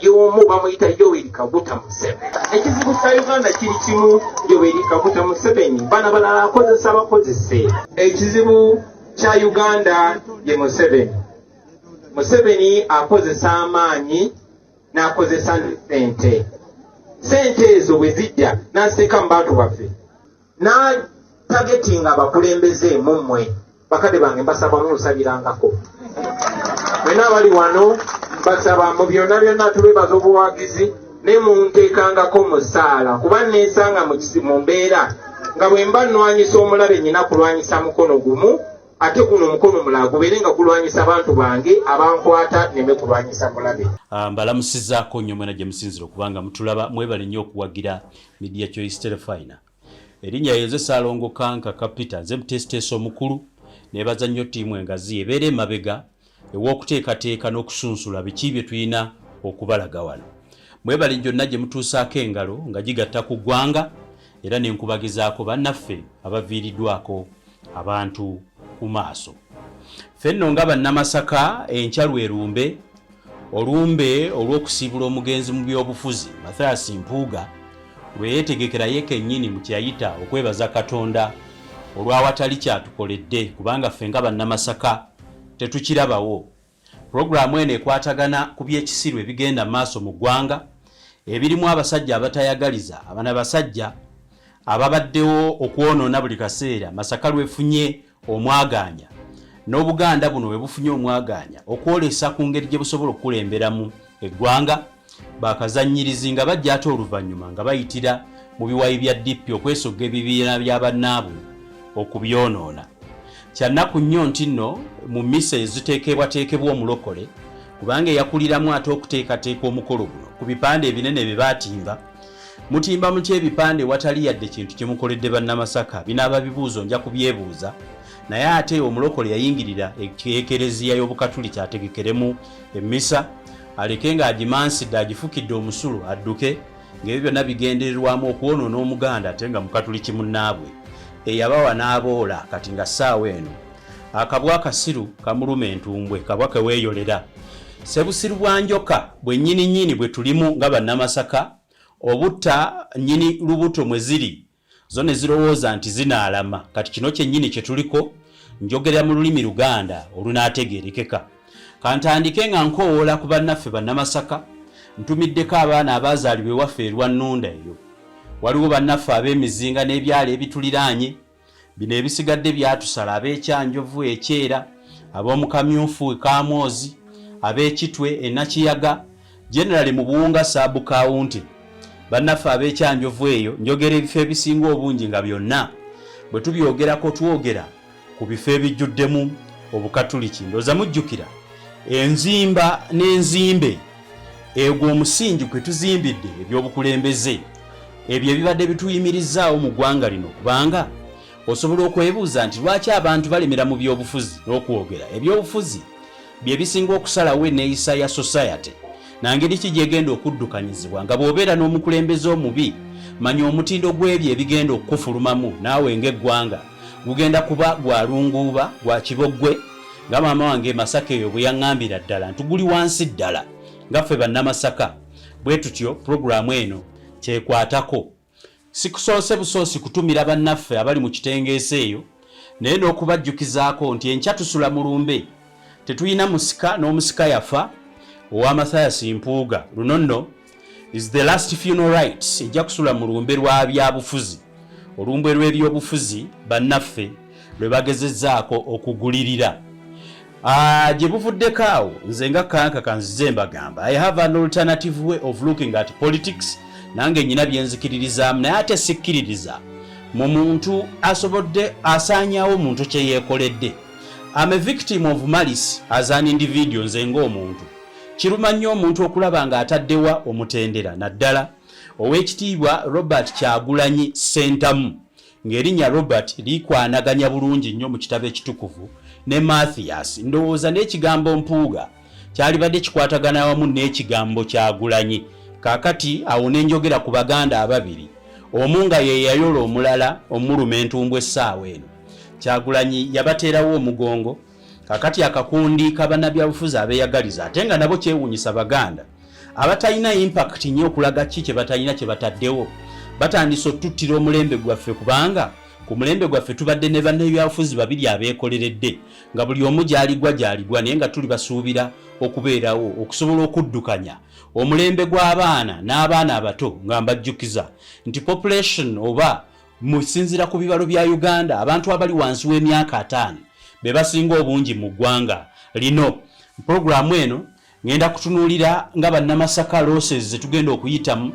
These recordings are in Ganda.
Y'omu bamuyita Yoweri Kaguta Museveni. Ekizibu kya Uganda kiri kimu, Yoweri Kaguta Museveni, bana balala akozesa bakozese. Ekizibu kya Uganda ye Museveni. Museveni akozesa amaanyi n'akozesa sente. Sente ezo bwe zijja n'aziteeka mu bantu baffe, n'atargetinga abakulembeze mu mmwe. Bakadde bange, mbasaba munsabirangako mwena abali wano. Mbasaba mu byonna byonna, tubebaza obuwagizi, ne munteekangako mu ssaala, kuba neesanga mu mbeera nga bwe mba nnwanyisa omulabe, nyina kulwanyisa mukono gumu, ate guno omukono omulala gubeere nga gulwanyisa bantu bange abankwata, neme kulwanyisa mulabe. Ah, mbalamusizaako nnyo mwena gye musinzira okubanga mutulaba. Mwebale nnyo okuwagira Media Choice Telefina. Erinnya yenze Saalongo Kanka Kapita, nze muteesiteesi omukulu. Neebaza nnyo ttiimu engazi ebeera emabega ew'okuteekateeka n'okusunsula biki bye tulina okubalaga wano. Mwebale gyonna gye mutuusaako engalo nga gigatta ku ggwanga, era nenkubagizaako bannaffe abaviiriddwako abantu ku maaso. Ffe nno nga Bannamasaka, enkya lwerumbe olumbe olw'okusiibula omugenzi mu byobufuzi Mathias Mpuuga, lwe yeetegekera ye kennyini mu kyeyayita okwebaza Katonda olw'awatali kyatukoledde, kubanga ffe nga Bannamasaka tetukirabawo. Pulogulaamu eno ekwatagana ku byekisiru ebigenda maaso mu ggwanga, ebirimu abasajja abatayagaliza, abana basajja ababaddewo okwonoona buli kaseera Masaka lwefunye omwagaanya, n'Obuganda buno bwe bufunye omwagaanya okwolesa ku ngeri gye busobola okukulemberamu eggwanga. Bakazannyirizi nga bajja ate oluvannyuma nga bayitira mu biwayi bya DP okwesogga ebibiina bya bannaabwe okubyonoona. Kyannaku nnyo nti nno mu mmisa eziteekebwateekebwa omulokole, kubanga eyakuliramu ate okuteekateeka omukolo guno ku bipande ebinene bye baatimba. Mutimba mutya ebipande watali yadde kintu kimukoledde Bannamasaka? Binaaba bibuuzo, nja kubyebuuza. Naye ate omulokole yayingirira ekereziya y'Obukatuliki ategekeremu emmisa, aleke ng'agimansidde, agifukidde omusulo, adduke, ng'ebyo byonna bigendererwamu okwonoona Omuganda, ate nga Mukatuliki munnaabwe eyabawa n'aboola. Kati nga ssaawa eno akabwa akasiru kamuluma entumbwe, kabwa keweeyolera. Sebusiru bwa njoka bwe nnyini nnyini bwe tulimu nga Bannamasaka, obutta nnyini lubuto mwe ziri zo ne zirowooza nti zinaalama. Kati kino kyennyini kye tuliko. Njogerera mu lulimi Luganda olunaategeerekeka. Kantandike nga nkoowoola ku bannaffe Bannamasaka. Ntumiddeko abaana abaazaalibwa ewaffe e Lwannunda eyo. Waliwo bannaffe ab'emizinga n'ebyalo ebituliraanye. Bino ebisigadde byatusala: ab'Ekyanjovu, Ekyera, ab'omukamyufu Kamwozi, ab'Ekitwe, Enakiyaga, generally mu Buwunga sub county. Bannaffe ab'Ekyanjovu eyo, njogera ebifo ebisinga obungi nga byonna bwe tubyogerako twogera ku bifo ebijjuddemu Obukatuliki. Ndowooza mujjukira enzimba n'enzimbe egwo omusingi kwe tuzimbidde ebyobukulembeze ebyo ebibadde bituyimirizaawo mu ggwanga lino, kubanga osobola okwebuuza nti lwaki abantu balemera mu byobufuzi n'okwogera ebyobufuzi bye bisinga okusalawo enneeyisa ya society nangeri ki gyegenda okuddukanyizibwa. Nga bw'obeera n'omukulembeze omubi, manya omutindo gw'ebyo ebigenda okukufulumamu naawe ng'eggwanga gugenda kuba gwa lunguuba, gwa kiboggwe, nga maama wange e Masaka eyo bwe yaŋŋambira ddala nti guli wansi ddala. Nga ffe Bannamasaka bwe tutyo, pulogulaamu eno kyekwatako. Sikusoose busoosi kutumira bannaffe abali mu kitengeesa eyo, naye n'okubajjukizaako nti enkya tusula mu lumbe. Tetulina musika, n'omusika yafa, owa Mathias Mpuuga. Luno nno is the last funeral rites ejja kusula mu lumbe lwa byabufuzi, olumbwe lw'ebyobufuzi bannaffe lwe bagezezzaako okugulirira. Ah, gye buvuddeko awo, nze nga Kanka kanzize mbagamba, I have an alternative way of looking at politics. Nange nyina byenzikiririzaamu, naye ate sikkiririza mu muntu asobodde asaanyaawo muntu kye yeekoledde. Am a victim of malice as an individual. Nze ng'omuntu kiruma nnyo omuntu okulaba ng'ataddewa omutendera, naddala Ow'ekitiibwa Robert Kyagulanyi Ssentamu, ng'erinnya Robert likwanaganya bulungi nnyo mu kitabo ekitukuvu ne Mathias. Ndowooza n'ekigambo Mpuuga kyalibadde kikwatagana wamu n'ekigambo Kyagulanyi. Kaakati awo ne njogera ku Baganda ababiri, omu nga ye yayola omulala omuluma entumbwe. Essaawa eno Kyagulanyi yabateerawo omugongo. Kakati akakundi kabannabyabufuzi abeeyagaliza, ate nga nabo kyewuunyisa Baganda. Abatalina impact nnyo okulaga ki kye batalina kye bataddewo batandise otuttira omulembe gwaffe, kubanga ku mulembe gwaffe tubadde ne bannabyabufuzi babiri abeekoleredde nga buli omu gy'aligwa gy'aligwa, naye nga tuli basuubira okubeerawo okusobola okuddukanya omulembe gw'abaana n'abaana abato. Nga mbajjukiza nti population oba musinzira ku bibalo bya Uganda, abantu abali wansi w'emyaka 50 be basinga obungi mu ggwanga lino. Pulogulaamu eno ngenda kutunuulira nga Bannamasaka losses zetugenda okuyitamu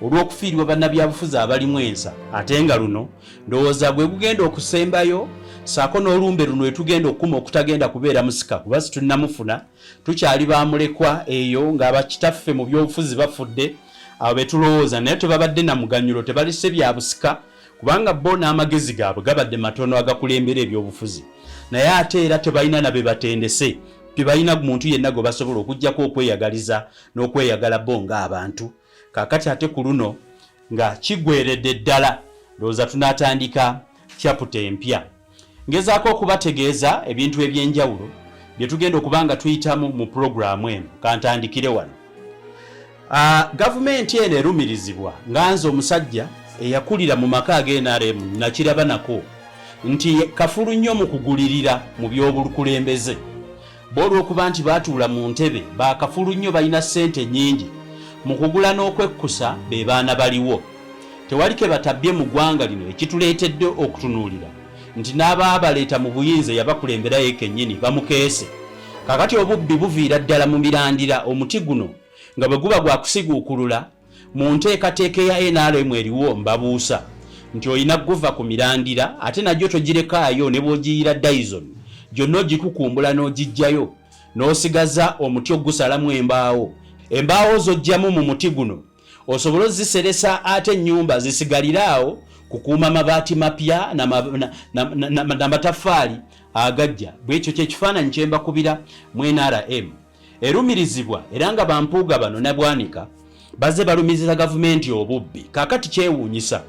olw'okufiirwa bannabyabufuzi abalimu ensa, ate nga luno ndowooza gwe gugenda okusembayo, saako n'olumbe luno etugenda okukuma okutagenda kubeera musika, kuba situnnamufuna, tukyali bamulekwa eyo ng'abakitaffe mu byobufuzi bafudde. Abo betulowooza naye tebabadde na muganyulo, tebalise bya busika, kubanga bo n'amagezi gaabwe gabadde matono agakulembera ebyobufuzi, naye ate era tebalina na be batendese, tebalina muntu yenna gwe basobola okuggyako okweyagaliza n'okweyagala bo ng'abantu. Kaakati ate ku luno nga kigweredde ddala, ndowooza tunaatandika chapter empya. Ngezaako okubategeeza ebintu eby'enjawulo bye tugenda okuba nga tuyitamu mu pulogulaamu eno. Kantandikire wano. Gavumenti eno erumirizibwa, nga nze omusajja eyakulira mu maka aga NRM nakiraba nako nti kafulu nnyo mu kugulirira mu by'obukulembeze. Bo olw'okuba nti baatuula mu ntebe bakafulu nnyo, balina ssente nnyingi mu kugula n'okwekkusa, be baana baliwo tewali ke batabbye mu ggwanga lino, ekituleetedde okutunuulira nti n'abaabaleeta mu buyinza eyabakulembera ye kennyini bamukeese. Kakati obubbi buviira ddala mu mirandira. Omuti guno nga bwe guba gwa kusiguukulula mu nteekateeka eya NRM eriwo, mbabuusa nti olina guva ku mirandira, ate nagyo togirekaayo ne bw'ogiyira Dyson gyonna ogikukumbula n'ogiggyayo n'osigaza omuti ogusalamu embaawo. Embaawo z'oggyamu mu muti guno osobole oziseresa, ate ennyumba zisigalire awo kukuuma mabaati mapya n'amataffaali agajja. Bwekyo kyekifaananyi kye mbakubira mu NRM erumirizibwa, era nga bampuuga bano nabwanika bazze balumiriza gavumenti obubbi. Kaakati kyewuunyisa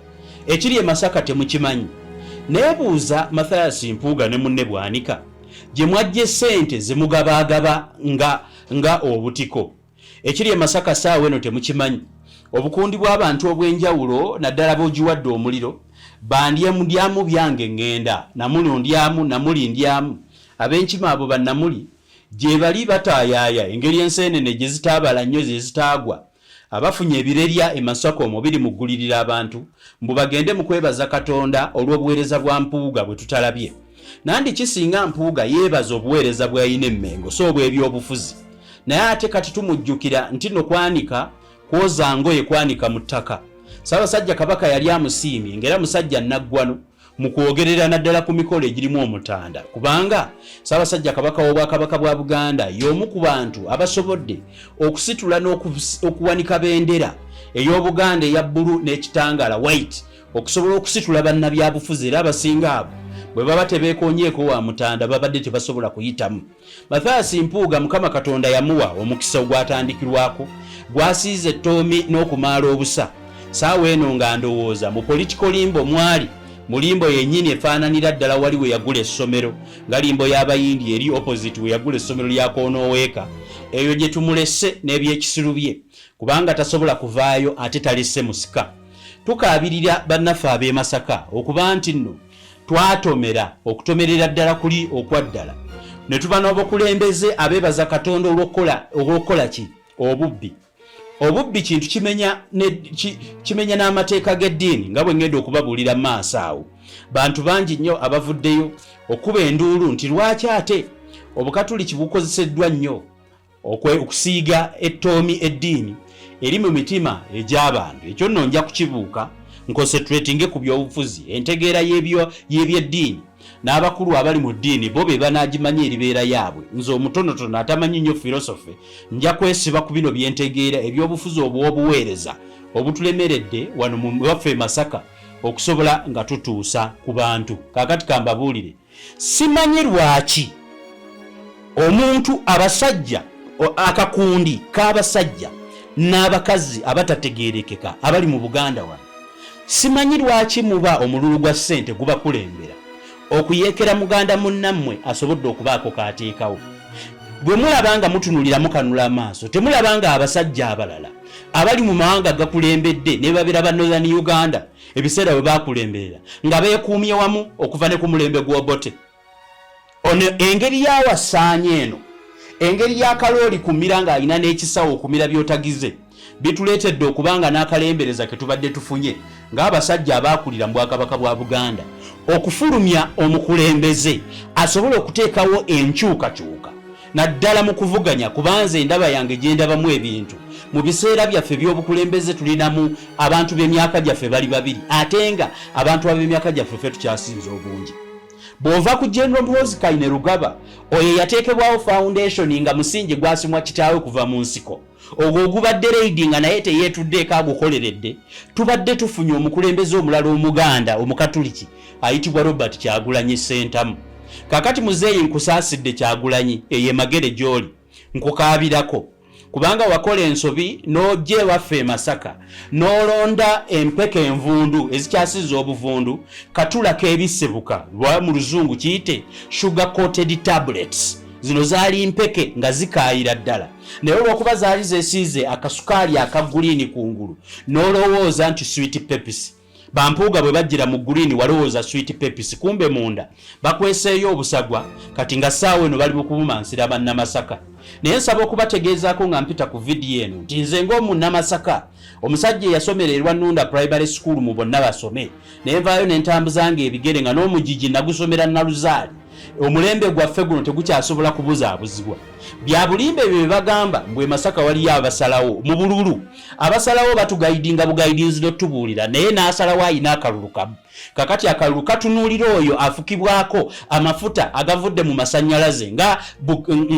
ekiri e Masaka temukimanyi. Neebuuza Mathias Mpuuga ne munne Bwanika gye mwajja essente ze mugabaagaba nga obutiko. Ekiri e Masaka saawa eno temukimanyi. Obukundi bw'abantu obw'enjawulo, naddala b'ogiwadde omuliro, bandyamu byange ŋŋenda namuli ondyamu namuli ndyamu. Ab'enkima abo bannamuli gye bali bataayaaya engeri enseenene gye zitaabala nnyo ze zitaagwa. Abafunye ebirerya e Masaka omwo biri mu kugulirira abantu mbu bagende mu kwebaza Katonda olw'obuweereza bwa Mpuuga bwe tutalabye. Nandi ki singa Mpuuga yeebaza obuweereza bw'alina e Mmengo so obw'ebyobufuzi. Naye ate kati tumujjukira nti no kwanika kwoza ngoye kwanika mu ttaka. Ssaabasajja Kabaka yali amusiimye ng'era musajja nnaggwano mu kwogerera naddala ku mikolo egirimu omutanda, kubanga Ssaabasajja Kabaka w'Obwakabaka bwa Buganda y'omu ku bantu abasobodde okusitula n'okuwanika bendera ey'Obuganda eya bbulu n'ekitangaala white okusobola okusitula bannabyabufuzi, era abasinga abo bwe baba tebeekonyeeko wa mutanda babadde tebasobola kuyitamu. Mathias Mpuuga Mukama Katonda yamuwa omukisa ogwatandikirwako gwasiize ettoomi n'okumaala obusa. Saawa eno nga ndowooza mu political limbo mwali mu limbo yennyini efaananira ddala wali we yagula essomero, nga limbo y'Abayindi eri opposite we yagula essomero lya Koonooweeka eyo gye tumulese n'ebyekisiru bye, kubanga tasobola kuvaayo ate talese musika. Tukaabirira bannaffe ab'e Masaka okuba nti nno twatomera okutomerera ddala kuli okwa ddala ne tuba n'obukulembeze abeebaza Katonda olw'okukola ki obubbi. Obubbi kintu kimenya n'amateeka g'eddiini, nga bwe ŋŋenda okubabuulira mu maaso awo. Bantu bangi nnyo abavuddeyo okuba enduulu nti lwaki ate Obukatuliki bukozeseddwa nnyo okusiiga ettoomi eddiini eri mu mitima egy'abantu. Ekyo nno nja kukibuuka nconcentratinge ku byobufuzi, entegeera y'ebyeddiini n'abakulu abali mu ddiini bo be banaagimanya eribeera yaabwe. Nze omutonotono atamanyi nnyo philosophy nja kwesiba ku bino byentegeera, ebyobufuzi obw'obuweereza obutulemeredde wano mu waffe e Masaka okusobola nga tutuusa ku bantu. Kaakati kambabuulire, simanyi lwaki omuntu abasajja, akakundi k'abasajja n'abakazi abatategeerekeka abali mu Buganda wano, simanyi lwaki muba omululu gwa ssente gubakulembera okuyeekera muganda munnammwe asobodde okubaako k'ateekawo. Bwe mulaba nga mutunulira mukanula amaaso, temulaba nga abasajja abalala abali mu mawanga gakulembedde ne babeera ba Northern Uganda ebiseera bwe bakulemberera nga beekuumye wamu okuva ne ku mulembe gw'Obote. Ono engeri yawasaanya eno engeri ya kalooli kumira ng'alina n'ekisawo okumira by'otagize bituleetedde okuba nga n'akalembereza ke tubadde tufunye ng'abasajja abaakulira mu Bwakabaka bwa Buganda okufulumya omukulembeze asobola okuteekawo enkyukakyuka naddala mu kuvuganya, kubanza endaba yange gye ndabamu ebintu mu biseera byaffe eby'obukulembeze tulinamu abantu b'emyaka gyaffe bali babiri, ate nga abantu ab'emyaka gyaffe ffe tukyasinze obungi. Bw'ova ku General Muhoozi Kainerugaba, oyo eyateekebwawo foundation nga musingi gwasimwa kitaawe kuva mu nsiko, ogwo ogubadde reidi nga naye teyeetuddeeko agukoleredde, tubadde tufunye omukulembeze omulala Omuganda Omukatuliki ayitibwa Robert Kyagulanyi Ssentamu. Kaakati muzeeyi nkusaasidde Kyagulanyi, eyo e Magere gy'oli nkukaabirako kubanga wakola ensobi n'ojja ewaffe e Masaka n'olonda empeke envundu ezikyasizza obuvundu, katula k'ebisebuka lwa mu luzungu kiyite sugar coated tablets. Zino zaali mpeke nga zikaayira ddala, naye olw'okuba zaali zeesiize akasukaali aka guliini kungulu n'olowooza nti sweet pepsi. Bampuuga bwe bajjira mu guliini walowooza sweet pepsi, kumbe munda bakweseeyo obusagwa. Kati nga ssaawa eno bali mu kubumansira Bannamasaka. Naye nsaba okubategeezaako nga mpita ku vidiyo eno nti nze ng'Omunnamasaka, omusajja eyasomera e Lwannunda Primary School mu Bonna Basome, ne nvaayo ne ntambuzanga ebigere nga n'omugigi nagusomera Naluzaali, omulembe gwaffe guno tegukyasobola kubuzaabuzibwa bya bulimba ebyo bye bagamba mbu e Masaka waliyo abasalawo mu bululu. Abasalawo batugayidinga bugayidinzi n'otubuulira, naye n'asalawo ayina akalulu kamu. Kakati akalulu katunuulira oyo afukibwako amafuta agavudde mu masannyalaze nga,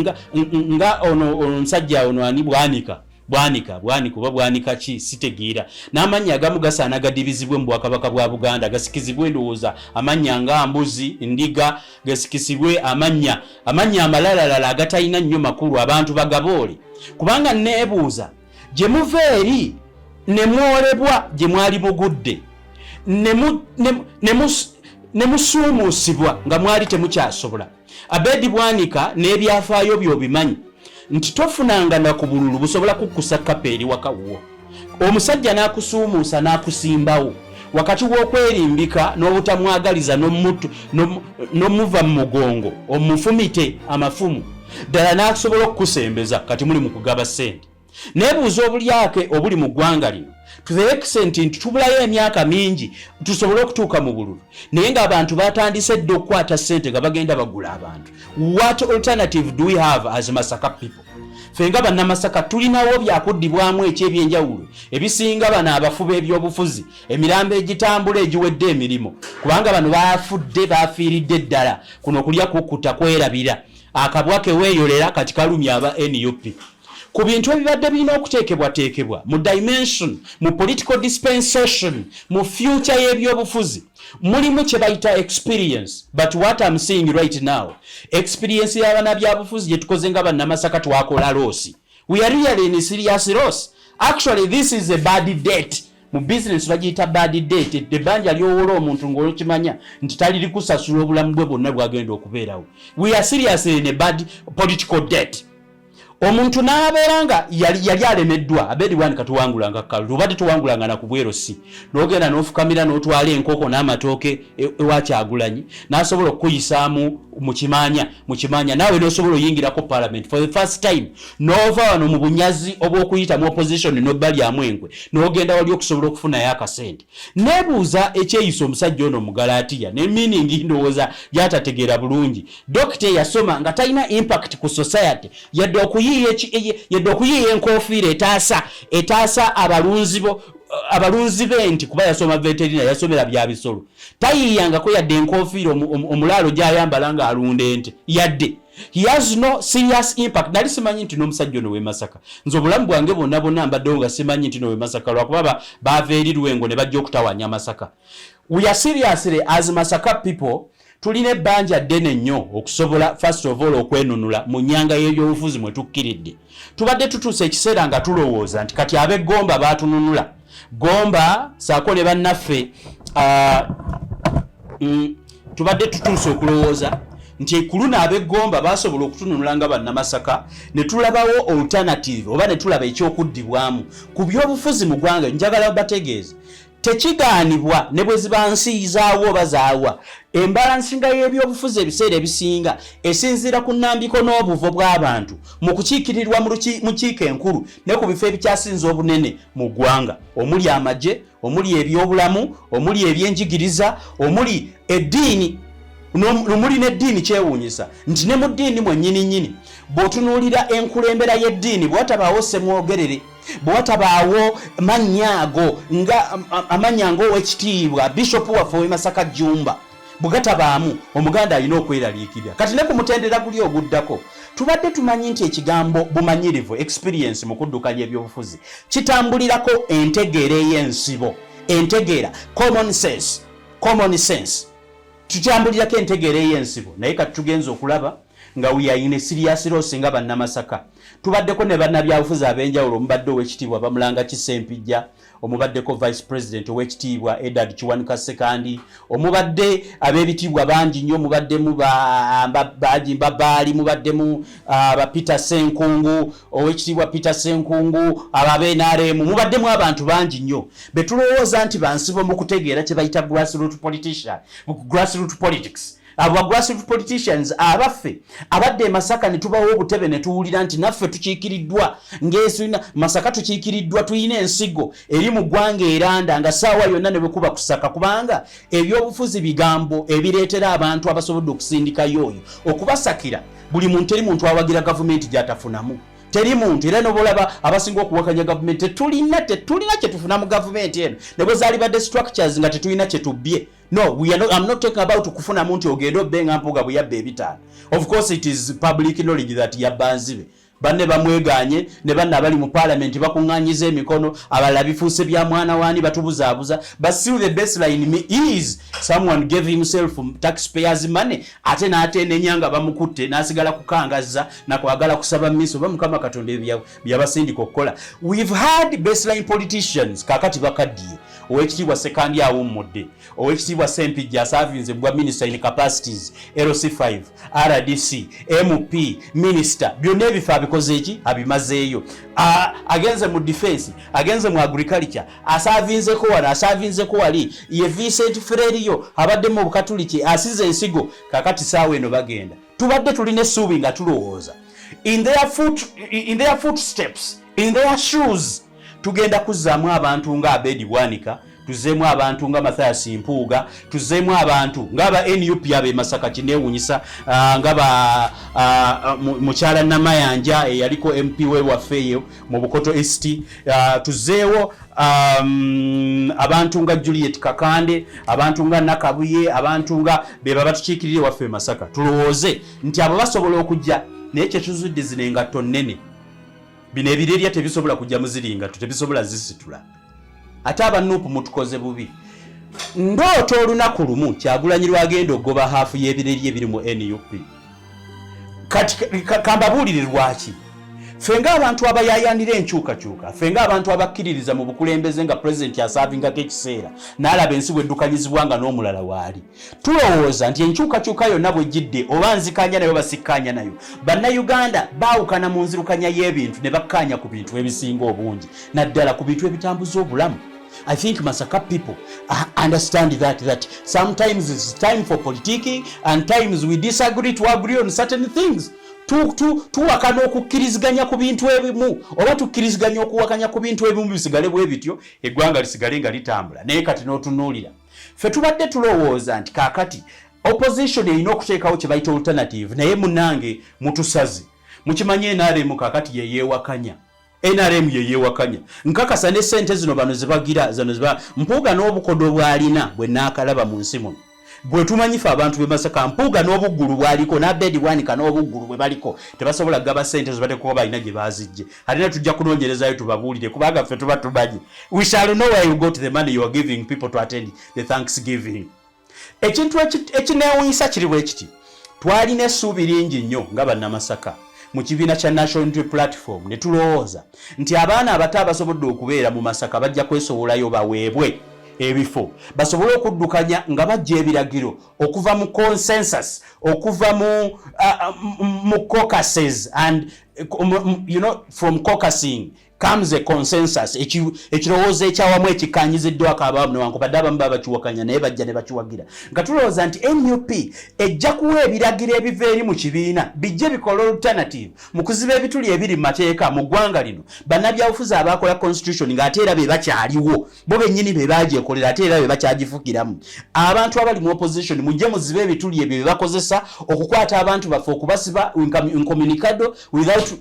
nga, nga ono omusajja ono ani Bwanika, Bwanika, Bwanika oba Bwanika ki sitegeera. N'amannya agamu gasaana gadibizibwe mu Bwakabaka bwa Buganda, gasikizibwe ndowooza amannya nga mbuzi, ndiga, gasikisibwe amannya amannya amalalalala agatalina nnyo makulu, abantu bagaboole. Kubanga neebuuza gye muva eri ne mwolebwa gye mwali mugudde ne musuumuusibwa nga mwali temukyasobola. Abedi Bwanika n'ebyafaayo by'obimanyi nti tofunanga na ku bululu busobola kukkusa kkapa eri waka wuwo, omusajja n'akusuumuusa n'akusimbawo wakati w'okwerimbika n'obutamwagaliza n'omuva mu mugongo omufumite amafumu ddala n'asobola okukusembeza. Kati muli mu kugaba ssente. Neebuuza obulyake obuli mu ggwanga lino to the extent nti tubulayo emyaka mingi tusobole okutuuka mu bululu, naye ng'abantu batandise dda okukwata ssente nga bagenda bagula abantu. What alternative do we have as Masaka people? Ffe nga Bannamasaka tulinawo byakuddibwamu eky'ebyenjawulo ebisinga bano abafu b'ebyobufuzi, emirambo egitambula egiwedde emirimu, kubanga bano bafudde bafiiridde ddala kuno kulya kukkuta kwerabira. Akabwa keweeyolera kati kalumya aba NUP ku bintu ebibadde birina okuteekebwateekebwa mu dimension, mu political dispensation, mu future y'ebyobufuzi. Mulimu kye bayita experience, but what I'm seeing right now, experience y'abanabyabufuzi gye tukoze nga Bannamasaka, twakola loss. We are really in serious loss. Actually, this is a bad debt. Mu business bagiyita bad debt, ebbanja ly'owola omuntu ng'olokimanya nti taliri kusasula obulamu bwe bwonna bwagenda okubeerawo. We are seriously in a bad political debt. Omuntu n'abeera nga yali alemeddwa. Abedi Bwanika tuwangulanga kalulu, obadde tuwangulanga na ku bwero si n'ogenda n'ofukamira n'otwala enkoko n'amatooke ewa Kyagulanyi n'asobola okukuyisaamu mu kimanya naawe n'osobola oyingirako parliament for the first time, n'ova wano mu bunyazi obw'okuyita mu opposition n'obbalyamu enkwe n'ogenda wali okusobola okufunayo akasente. Neebuuza ekyeyisa omusajja ono Omugalatiya ne meaning ndowooza gy'atategeera bulungi. Dokita eyasoma nga talina impact ku society yadde okuyiiya enkofiira etaasa abalunzi bo, abalunzi b'enti, kuba yasoma veterinary, yasomera bya bisolo, tayiiyangako yadde enkofiira omulaalo gy'ayambala ng'alunda ente yadde. He has no serious impact. Nali simanyi nti n'omusajja ono w'e Masaka. Nze obulamu bwange bwonna bwonna mbaddewo nga simanyi nti no w'e Masaka, lwakuba baava eri Lwengo ne bajja okutawaanya Masaka. We are seriously, as Masaka people, tulina ebbanja ddene nnyo okusobola first of all okwenunula mu nnyanga y'ebyobufuzi mwe tukkiridde. Tubadde tutuuse ekiseera nga tulowooza nti kati ab'eggomba baatununula, Gomba saako ne bannaffe. Tubadde tutuuse okulowooza Nti ku luno ab'eggomba basobola okutununula nga Bannamasaka ne tulabawo alternative oba ne tulaba ekyokuddibwamu ku byobufuzi mu ggwanga. Njagala bategeeze, tekigaanibwa ne bwe ziba nsi zaawo oba zaawa, embalansinga y'ebyobufuzi ebiseera ebisinga esinziira ku nnambiko n'obuvo bw'abantu mu kukiikirirwa mu kiiko enkulu ne ku bifo ebikyasinza obunene mu ggwanga, omuli amagye, omuli ebyobulamu, omuli ebyenjigiriza, omuli eddiini, omuli n'eddiini. Kyewuunyisa nti ne mu ddiini mwennyini nnyini, bw'otunuulira enkulembera y'eddiini, bwewatabaawo Ssemwogerere, bwe watabaawo mannya ago nga amannya ng'Owekitiibwa Bishopu waffe ow'e Masaka Jjumba, bwe gatabaamu, Omuganda alina okweraliikirira. Kati ne ku mutendera guli oguddako, tubadde tumanyi nti ekigambo bumanyirivu, experience, mu kuddukanya ebyobufuzi kitambulirako entegeera ey'ensibo, entegeera, common sense, common sense, tutambulirako entegeera ey'ensibo. Naye kati tugenza okulaba nga we are in a serious loss nga Bannamasaka. Tubaddeko ne bannabyabufuzi ab'enjawulo, omubadde Owekitiibwa Bamulanga Kisempijja, omubaddeko Vice President Owekitiibwa Edward Kiwanuka Sekandi, omubadde ab'ebitiibwa bangi nnyo, mubaddemu bangi babaali, mubaddemu ba Peter Senkungu, Owekitiibwa Peter Senkungu, abo ab'NRM, mubaddemu abantu bangi nnyo betulowooza nti bansibo mu kutegeera kye bayita grassroot politician, grassroot politics. Abo ba grassroot politicians abaffe abadde e Masaka ne tubawo obutebe ne tuwulira nti naffe tukiikiriddwa ng'esina Masaka, tukiikiriddwa, tulina ensigo eri mu ggwanga eranda nga saawa yonna ne bwekuba kusaka, kubanga ebyobufuzi bigambo ebireetera abantu abasobodde okusindikayo oyo okubasakira buli muntu. Teri muntu awagira gavumenti gy'atafunamu, teri muntu. Era nobolaba abasinga okuwakanya gavumenti, tetulina kyetufuna mu gavumenti eno, ne bwe zaali badde structures nga tetulina kyetubbye. No, we are not, I'm not talking about kufunamu nti ogende obbe nga Mpuuga bwe yabba ebitaano. Of course it is public knowledge that yabba nzibe, banne bamweganye ne banne abali mu parliament bakuŋŋanyiza emikono, abalala bifuuse bya mwana wani, batubuzaabuza. But still the baseline is someone gave himself taxpayers' money, ate n'atenenya nga bamukutte, n'asigala kukangazza nakwagala kusaba miso oba Mukama Katonda ebyo byabasindika okukola. We've had baseline politicians, kakati bakaddiye. Owekitiibwa Sekandi awummudde, Owekitiibwa Sempijja asavinze bwa minister in capacities, LC5, RDC, MP, minister, byonna ebifo abikoze eki, abimazeeyo. Agenze mu defense, agenze mu agriculture, asavinzeko wano, asavinzeko wali. Ye Vincent Frerio abadde mu Bukatuliki, asize ensigo. Kakati saawa eno bagenda, tubadde tulina essuubi nga tulowooza in their footsteps, in their shoes, tugenda kuzzaamu abantu nga Abedi Bwanika, tuzeemu abantu nga Mathias Mpuuga, tuzeemu abantu ng'aba NUP ab'e Masaka. Kineewunyisa nga ba mukyala Namayanja eyaliko MP we waffe eyo mu Bukoto East, tuzeewo abantu nga Juliet Kakande, abantu nga Nakabuye, abantu nga be baba tukiikirire waffe e Masaka. Tulowooze nti abo basobola okujja, naye kyetuzudde, zino engatto nnene, bino ebirerya tebisobola kujja muziri ngatto, tebisobola zisitula. Ate aba NUP mutukoze bubi. Ndoota olunaku lumu Kyagulanyi lwagenda okugoba half y'ebirerya ebiri mu NUP. Kati kambabuulire lwaki. Ffe ng'abantu abayayanira enkyukakyuka, ffe ng'abantu abakkiririza mu bukulembeze nga pulezidenti asaavingako ekiseera n'alaba ensi bweddukanyizibwa nga n'omulala waali, tulowooza nti enkyukakyuka yonna bwejjidde, oba nzikanya nayo basikkaanya nayo, Bannayuganda baawukana mu nzirukanya y'ebintu ne bakkaanya ku bintu ebisinga obungi, naddala ku bintu ebitambuza obulamu. I think Masaka people understand that sometimes it's time for politicking and times we disagree to agree on certain things. Tuwakana okukkiriziganya ku bintu ebimu, oba tukkiriziganya okuwakanya ku bintu ebimu, bisigale bwe bityo, eggwanga lisigale nga litambula. Naye kati n'otunuulira, ffe tubadde tulowooza nti kaakati opposition erina okuteekawo kye bayita alternative, naye munange mutusaze. Mukimanye, NRM kaakati yeyeewakanya, NRM yeyeewakanya. Nkakasa ne sente zino bano zebagira zino ziba Mpuuga n'obukodo bw'alina bwe naakalaba mu nsi muno bwe tumanyi fe abantu b'e Masaka, Mpuuga n'obuggulu bw'aliko n'Abedi Bwanika n'obuggulu bwe baliko, tebasobola kugaba sente zo, bateekuba balina gye baazijje. Ate ne tujja kunoonyerezayo tubabuulire, kubanga ffe tuba tumanyi. We shall know where you got the money you are giving people to attend the thanksgiving. Ekintu ekineewunyisa kiri bwe kiti: twalina essuubi lingi nnyo nga Bannamasaka mu kibiina kya National Unity Platform, ne tulowooza nti abaana abato abasobodde okubeera mu Masaka bajja kwesowolayo baweebwe. Ebifo basobole okuddukanya nga bajja ebiragiro okuva mu consensus, okuva mu caucuses, and from caucusing comes a consensus, ekirowoozo ekyawamu ekikanyiziddwako abamu, newankubadde abamu baba bakiwakanya, naye bajja ne bakiwagira. Nga tulowooza nti NUP ejja kuwa ebiragiro ebiva eri mu kibiina bijje bikola alternative mu kuziba ebituli ebiri mu mateeka mu ggwanga lino. Bannabyabufuzi abakola constitution ng'ate era be bakyaliwo, bo bennyini be bagyekolera, ate era be bakyagifukiramu. Abantu abali mu opposition, mujje muzibe ebituli ebyo bye bakozesa okukwata abantu baffe, okubasiba incommunicado without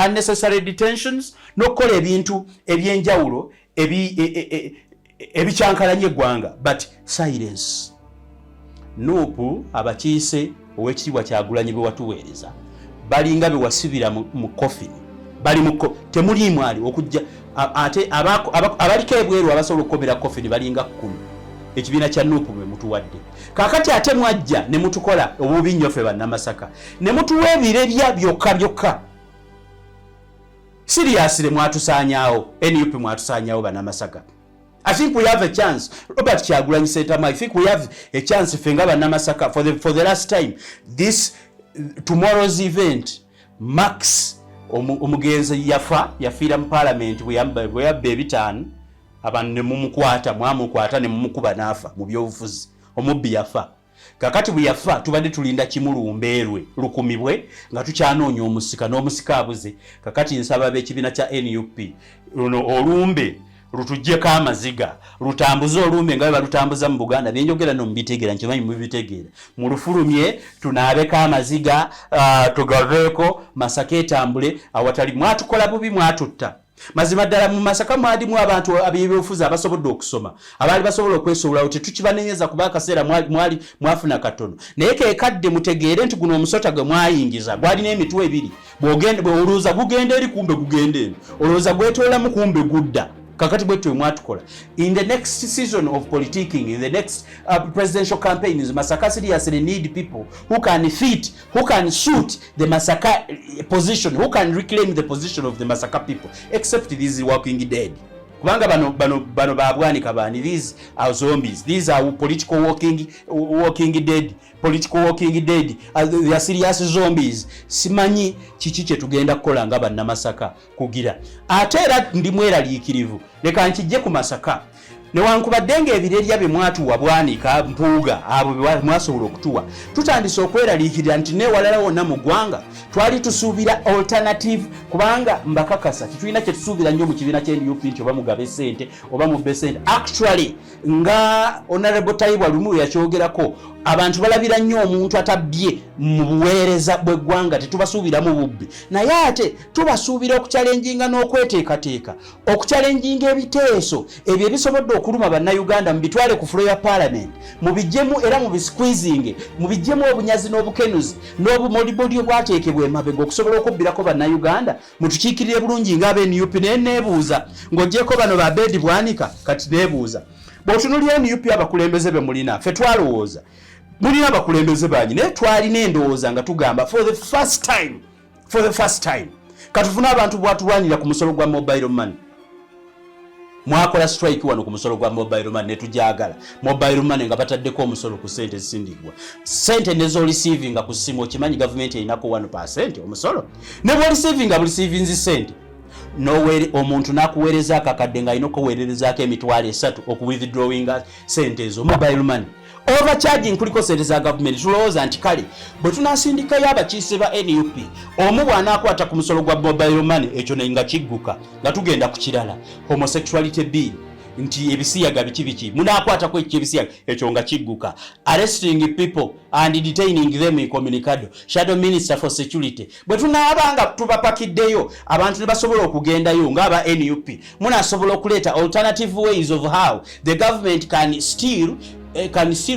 unnecessary detentions, n'okukola ebintu ebyenjawulo ebikyankalanya eggwanga. But silence. NUP, abakiise ow'ekitiibwa Kyagulanyi bwe watuweereza balinga be wasibira mu coffin, bali mu temuliimu ali okujja. Ate abaliko ebweru abasobola okukomera coffin balinga 10. Ekibiina kya NUP bwe mutuwadde kakati, ate mwajja ne mutukola obubi nnyo ffe Bannamasaka, ne mutuwa ebirerya byokka byokka. Seriously, mwatusaanyaawo. NUP, mwatusaanyaawo Bannamasaka. I think we have a chance. Robert Kyagulanyi Ssentamu, I think we have a chance ffe nga Bannamasaka for the last time. This tomorrow's event marks omugenzi yafa, yafiira mu parliament bwe yabba 500, abantu ne mumukwata, mwamukwata ne mumukuba n'afa mu byobufuzi. Omubbi yafa. Kakati bwe yafa, tubadde tulinda kimu, lumbeerwe lukumibwe nga tukyanoonya omusika, n'omusika abuze. Kakati nsaba ab'ekibiina kya NUP, luno olumbe lutuggyeko amaziga, lutambuze olumbe nga bwe balutambuza mu Buganda. Byenjogera no mubitegeera, nkimanyi mubitegeera. Mulufulumye tunaabeko amaziga, tugaveeko, Masaka etambule awatali. Mwatukola bubi, mwatutta. Mazima ddala mu Masaka mwalimu abantu ab'ebyobufuzi abasobodde okusoma, abaali basobola okwesobolawo. Tetukibanenyeza kuba akaseera mwali mwafuna katono, naye kekadde mutegeere nti guno omusota gwe mwayingiza gwalina emitwe ebiri. Bw'olowooza gugenda eri, kumbe gugenda eno, olowooza gwetoolamu, kumbe gudda. Kakati bwe twe mwatukola. In the next season of politicking, in the next presidential campaigns, Masaka seriously need people who can fit, who can suit the Masaka position, who can reclaim the position of the Masaka people, except these walking dead, kubanga bano babwanika bani. These are zombies, these are political walking dead, political walking dead. They are serious zombies. Simanyi kiki kye tugenda kukola nga Bannamasaka kugira. Ate era ndi mweraliikirivu, leka nkijje ku Masaka. Newankubadde ng'ebirerya bye mwatuwa, Bwanika, Mpuuga, abo bye mwasobola okutuwa, tutandise okweraliikirira nti newalala wonna mu ggwanga twali tusuubira alternative, kubanga mbakakasa tetulina kye tusuubira nnyo mu kibiina kya NUP nti oba mugabe sente oba mubbe sente. Actually, nga Honorable Tayibwa lumu lwe yakyogerako, abantu balabira nnyo omuntu atabbye mu buweereza bw'eggwanga. Tetubasuubiramu bubbi, naye ate tubasuubira okuchallenginga n'okweteekateeka okuchallenginga ebiteeso ebyo ebisobodde okuluma Bannayuganda. Mubitwale ku floor ya parliament, mubijjemu era mubisqueezinge, mubijjemu obunyazi n'obukenuzi n'obumoliboli obwateekebwa emabega okusobola okubbirako Bannayuganda. Mutukiikirire bulungi ng'aba NUP. Naye neebuuza, ng'oggyeko bano ba Bedi Bwanika, kati neebuuza, bw'otunulira NUP, abakulembeze be mulina, ffe twalowooza mulina abakulembeze bangi, naye twalina endowooza nga tugamba for the first time katufune abantu bwatulwanira ku musolo gwa mobile money. Mwakola strike wano ku musolo gwa mobile money, netujagala mobile money nga bataddeko omusolo ku sente ezisindikibwa, sente nezoreceivinga ku simu. Okimanyi gavumenti erinako 1% omusolo ne bworeceivinga bureceivinzi sente. Nowere omuntu nakuweereza akakadde ng'alina okuweererezaako 30,000 okuwithdrawinga sente ezo. Mobile money overcharging kuliko sente za gavumenti. Tulowooza nti kale bwe tunasindikayo abakiise ba NUP, omu bw'anaakwata ku musolo gwa mobile money, ekyo ne nga kigguka, nga tugenda ku kirala, homosexuality bill, nti ebisiyaga biki biki, munaakwatako ekyo ebisiyaga, ekyo nga kigguka. Arresting people and detaining them incommunicado, shadow minister for security. Bwe tunaaba nga tubapakiddeyo abantu ne basobola okugendayo ng'aba NUP, munasobola okuleeta alternative ways of how the government can still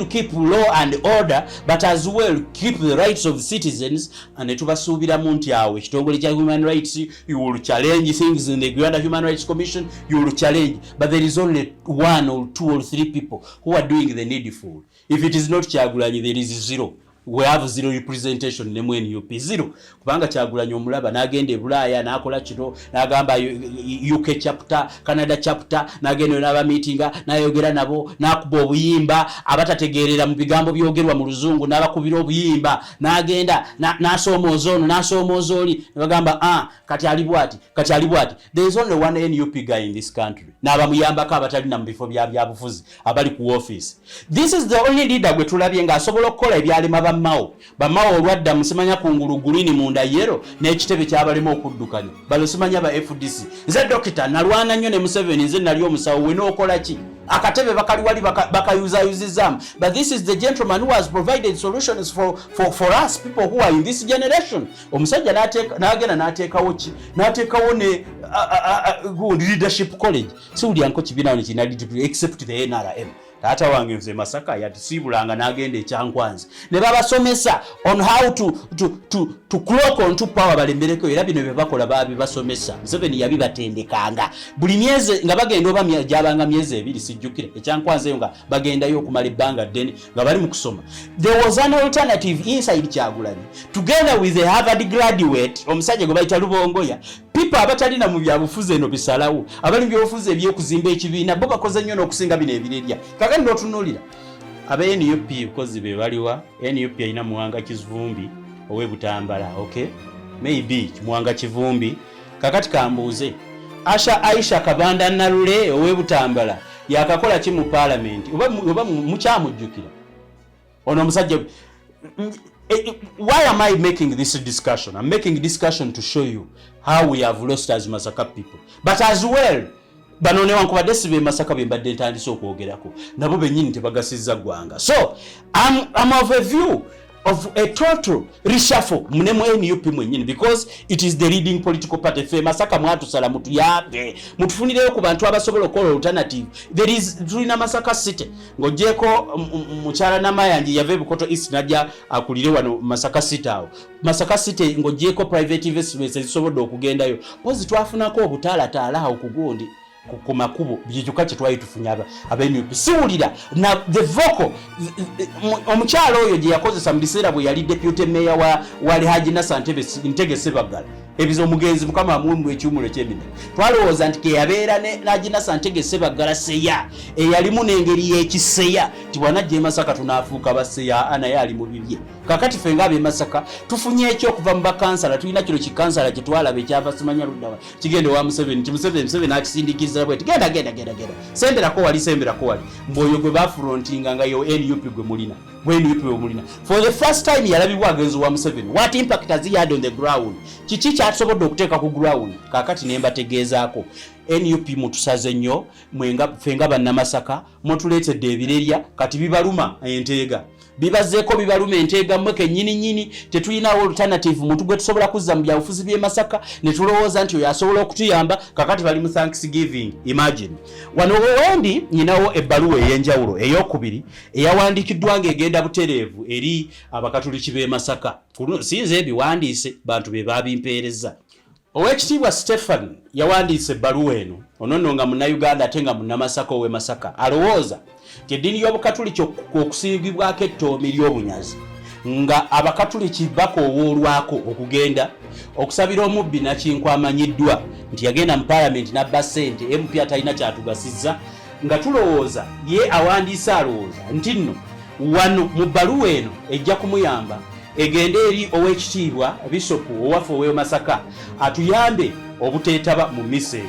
keep law and order, but as well keep the rights of citizens. And tubasuubiramu nti awo ekitongole kya human rights, you will challenge things in the Uganda Human Rights Commission, you will challenge, but there is only one or two or three people who are doing the needful. If it is not Kyagulanyi, there is zero. We have zero representation ne mu NUP, zero, kubanga Kyagulanyi omulaba n'agenda e Bulaaya n'akola kino, n'agamba UK chapter, Canada chapter, n'agenda n'abamiitinga, n'ayogera nabo, n'akuba obuyimba, abatategeerera mu bigambo byogerwa mu Luzungu n'abakubira obuyimba, n'agenda n'asoomooza ono, n'asoomooza oli, ne bagamba, "Ah, kati ali bwati, kati ali bwati." There is only one NUP guy in this country, n'abamuyambako abatalina mu bifo bya byabufuzi, abali ku office. This is the only leader gwe tulabye ng'asobola okukola ebyalema bammawo. Bammawo olwadda musimanya kungulu green, munda yellow, n'ekitebe kyabalema okuddukanya balo simanya ba FDC. Nze dokita nalwana nnyo ne Museveni, nze nali omusawo we, n'okola ki? Akatebe bakali wali bakayuzayuzizaamu. But this is the gentleman who has provided solutions for us people who are in this generation. Omusajja n'agenda n'ateekawo ki? N'ateekawo ne gundi leadership college. Siwulyanko kibiina wano kirina except the NRM. Taata wange nze Masaka yatusiibulanga n'agenda ekyankwanzi ne babasomesa on how to clock on to power, balemereko. Era bino bye bakola babibasomesa. Museveni yabibatendekanga buli myezi nga bagenda, oba gyabanga myezi 2, sijjukire. Ekyankwanzi eyo nga bagendayo okumala ebbanga ddene nga bali mu kusoma. There was an alternative inside Kyagulanyi together with a Harvard graduate, omusajja gwe bayita Lubongoya. People abatalina mu byabufuzi eno bisalawo, abali mu byabufuzi ebyokuzimba ekibiina, bo bakoze nnyo n'okusinga bino ebirerya. Kakati n'otunuulira aba NUP kozi be baliwa? NUP erina Muwanga Kivumbi ow'e Butambala. Okay, maybe Muwanga Kivumbi. Kakati kambuuze, Asha Aisha Kabanda Nalule ow'e Butambala yakakola ki mu Paalamenti? Oba mukyamujjukira ono omusajja? Why am I making this discussion? I'm making discussion to show you how we have lost as Masaka people. But as well, bano newankubadde si be Masaka be mbadde ntandise okwogerako, nabo bennyini tebagasizza ggwanga. So I'm of a view of a total reshuffle mune mu NUP mwennyini, because it is the leading political party. Ffe Masaka mwatusala, mutuyambe, mutufunireyo ku bantu abasobola okukola alternative. There is, tulina Masaka City, ng'ogyeko mukyala Namayanji yava ebukoto East najja akulire wano Masaka City. Awo Masaka City, ng'ogyeko private investments ezisobodde okugendayo, pozi twafunako obutaalataala awo ku gundi, ku makubo, byekyokka kye twali tufunye. Aba NUP siwulira na the vocal omukyalo oyo gye yakozesa mu biseera bwe yali deputy mayor wa Alhaji Nasser Ntege Sebaggala ebiza omugenzi, Mukama amuwe ekiwumulo ekyemina. Twalowooza nti keyabeera ne Haji Nasser Ntege Sebaggala seya eyalimu n'engeri y'ekiseya, nti bwanajja e Masaka tunaafuuka baseya, naye ali mu bibye. Kakati ffe nga ab'e Masaka tufunye ekyo okuva mu bakansala? Tulina kino kikansala kyetwalaba ekyava simanya luddawa, kigenda owa Museveni, nti Museveni akisindikiza bwe ti, "Genda, genda, genda, genda, semberako wali, semberako wali." Mbwoyo gwe bafrontinga nga yo NUP gwe mulina, gwe NUP gwe mulina. For the first time yalabibwa agenzi wa Museveni. What impact has he had on the ground? Kiki kyatusobodde okuteeka ku ground? Kakati ne mbategeezaako, NUP mutusaze nnyo ffe nga Bannamasaka. Mutuleetedde ebirerya, kati bibaluma enteega, bibazeeko, bibaluma enteega mmwe kennyini nnyini. Tetulinawo alternative muntu gwe tusobola kuzza mu byabufuzi by'e Masaka ne tulowooza nti oyo asobola okutuyamba. Kakati bali mu Thanksgiving, imagine. Wano wendi nyinawo ebbaluwa ey'enjawulo eyokubiri eyawandiikiddwa ng'egenda butereevu eri Abakatuliki b'e Masaka. Sinze ebiwandiise, bantu be babimpeereza. Oweekitiibwa Stephen yawandiise ebbaluwa eno. Ono nno nga Munnayuganda ate nga Munnamasaka ow'e Masaka, alowooza nti eddiini y'Obukatuliki okusiigibwako ettoomi ly'obunyazi, nga Abakatuliki bakoowoolwako okugenda okusabira omubbi Nakinkwa amanyiddwa nti yagenda mu Paalamenti n'abba ssente, MP atalina kyatugasizza, nga tulowooza ye awandiise alowooza nti nno wano mu bbaluwa eno ejja kumuyamba egende eri Oweekitiibwa Bisopu owaffe ow'e Masaka atuyambe obuteetaba mu misa eyo.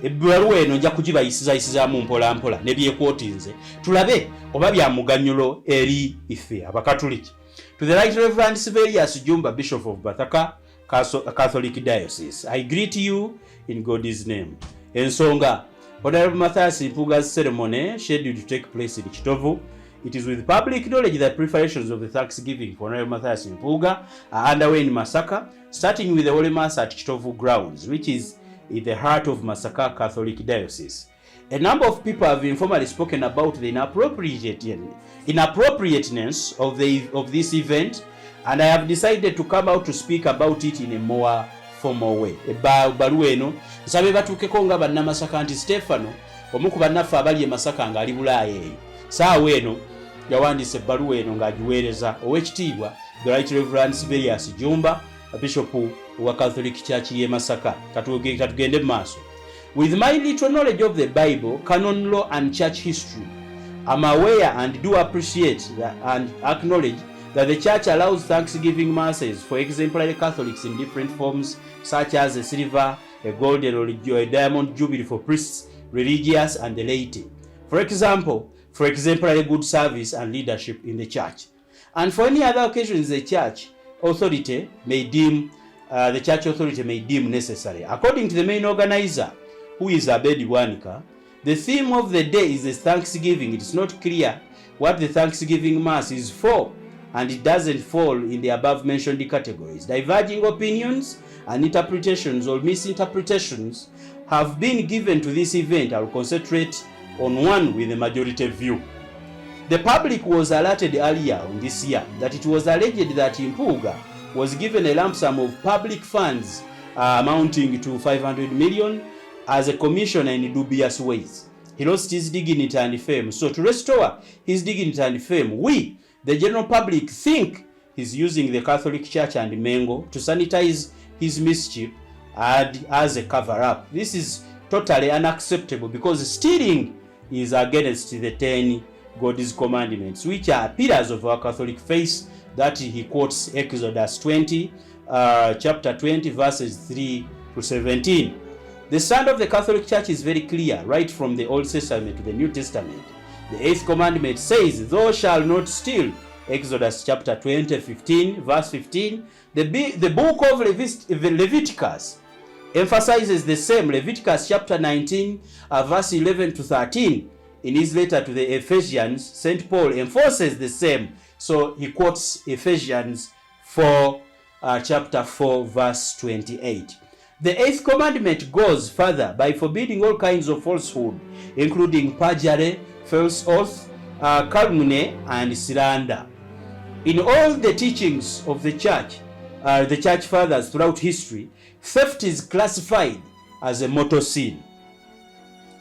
Ebbaluwa eno nja kugibayisizayisizaamu mpola mpola ne byekwotinze, tulabe oba bya muganyulo eri ife Abakatuliki. To the Right Reverend Silverius Jumba, Bishop of Masaka Catholic Diocese, I greet you in God's name. Ensonga, Honorable Mathias Mpuuga's ceremony scheduled to take place in Kitovu. It is with public knowledge that preparations of the Thanksgiving for Honorable Mathias Mpuuga are underway in Masaka, starting with the Holy Mass at Kitovu grounds, which is in the heart of Masaka Catholic Diocese. A number of people have informally spoken about the inappropriateness of this event, and I have decided to come out to speak about it in a more formal way. Ebbaluwa eno nsabe batuukeko nga Bannamasaka nti Stefano, omu ku bannaffe abali e Masaka ng'ali Bulaaya eyo saawa eno, Yawandiise ebbaluwa eno ng'agiweereza Oweekitiibwa The Right Reverend Siberius Jumba, Bishop wa Catholic Church y'e Masaka. Katugende mu maaso. With my little knowledge of the Bible, canon law and church history, I'm aware and do appreciate that and acknowledge that the church allows thanksgiving masses for exemplary Catholics in different forms such as a silver, a golden or a diamond jubilee for priests, religious and the laity. For example, for exemplary good service and leadership in the church. And for any other occasions the church authority may deem the church authority may deem necessary. According to the main organizer, who is Abedi Bwanika, the theme of the day is the Thanksgiving. It is not clear what the Thanksgiving Mass is for, and it doesn't fall in the above mentioned categories. Diverging opinions and interpretations or misinterpretations have been given to this event. I will concentrate on one with the majority view. The public was alerted earlier on this year that it was alleged that Mpuuga was given a lump sum of public funds amounting to 500 million as a commissioner in dubious ways. He lost his dignity and fame. So to restore his dignity and fame, we, the general public, think he's using the Catholic Church and Mengo to sanitize his mischief and as a cover-up. This is totally unacceptable because stealing is against the 10 God's commandments, which are pillars of our Catholic faith, that he quotes Exodus 20, chapter 20, verses 3 to 17. The stand of the Catholic Church is very clear, right from the Old Testament to the New Testament. The eighth commandment says, "Thou shalt not steal." Exodus chapter 20, 15, verse 15. The book of Leviticus emphasizes the same. Leviticus chapter 19, verse 11 to 13. In his letter to the Ephesians, St. Paul enforces the same. So he quotes Ephesians 4, chapter 4, verse 28. The eighth commandment goes further by forbidding all kinds of falsehood, including perjury, false oath, calumny, and slander. In all the teachings of the church fathers throughout history, theft is classified as a mortal sin.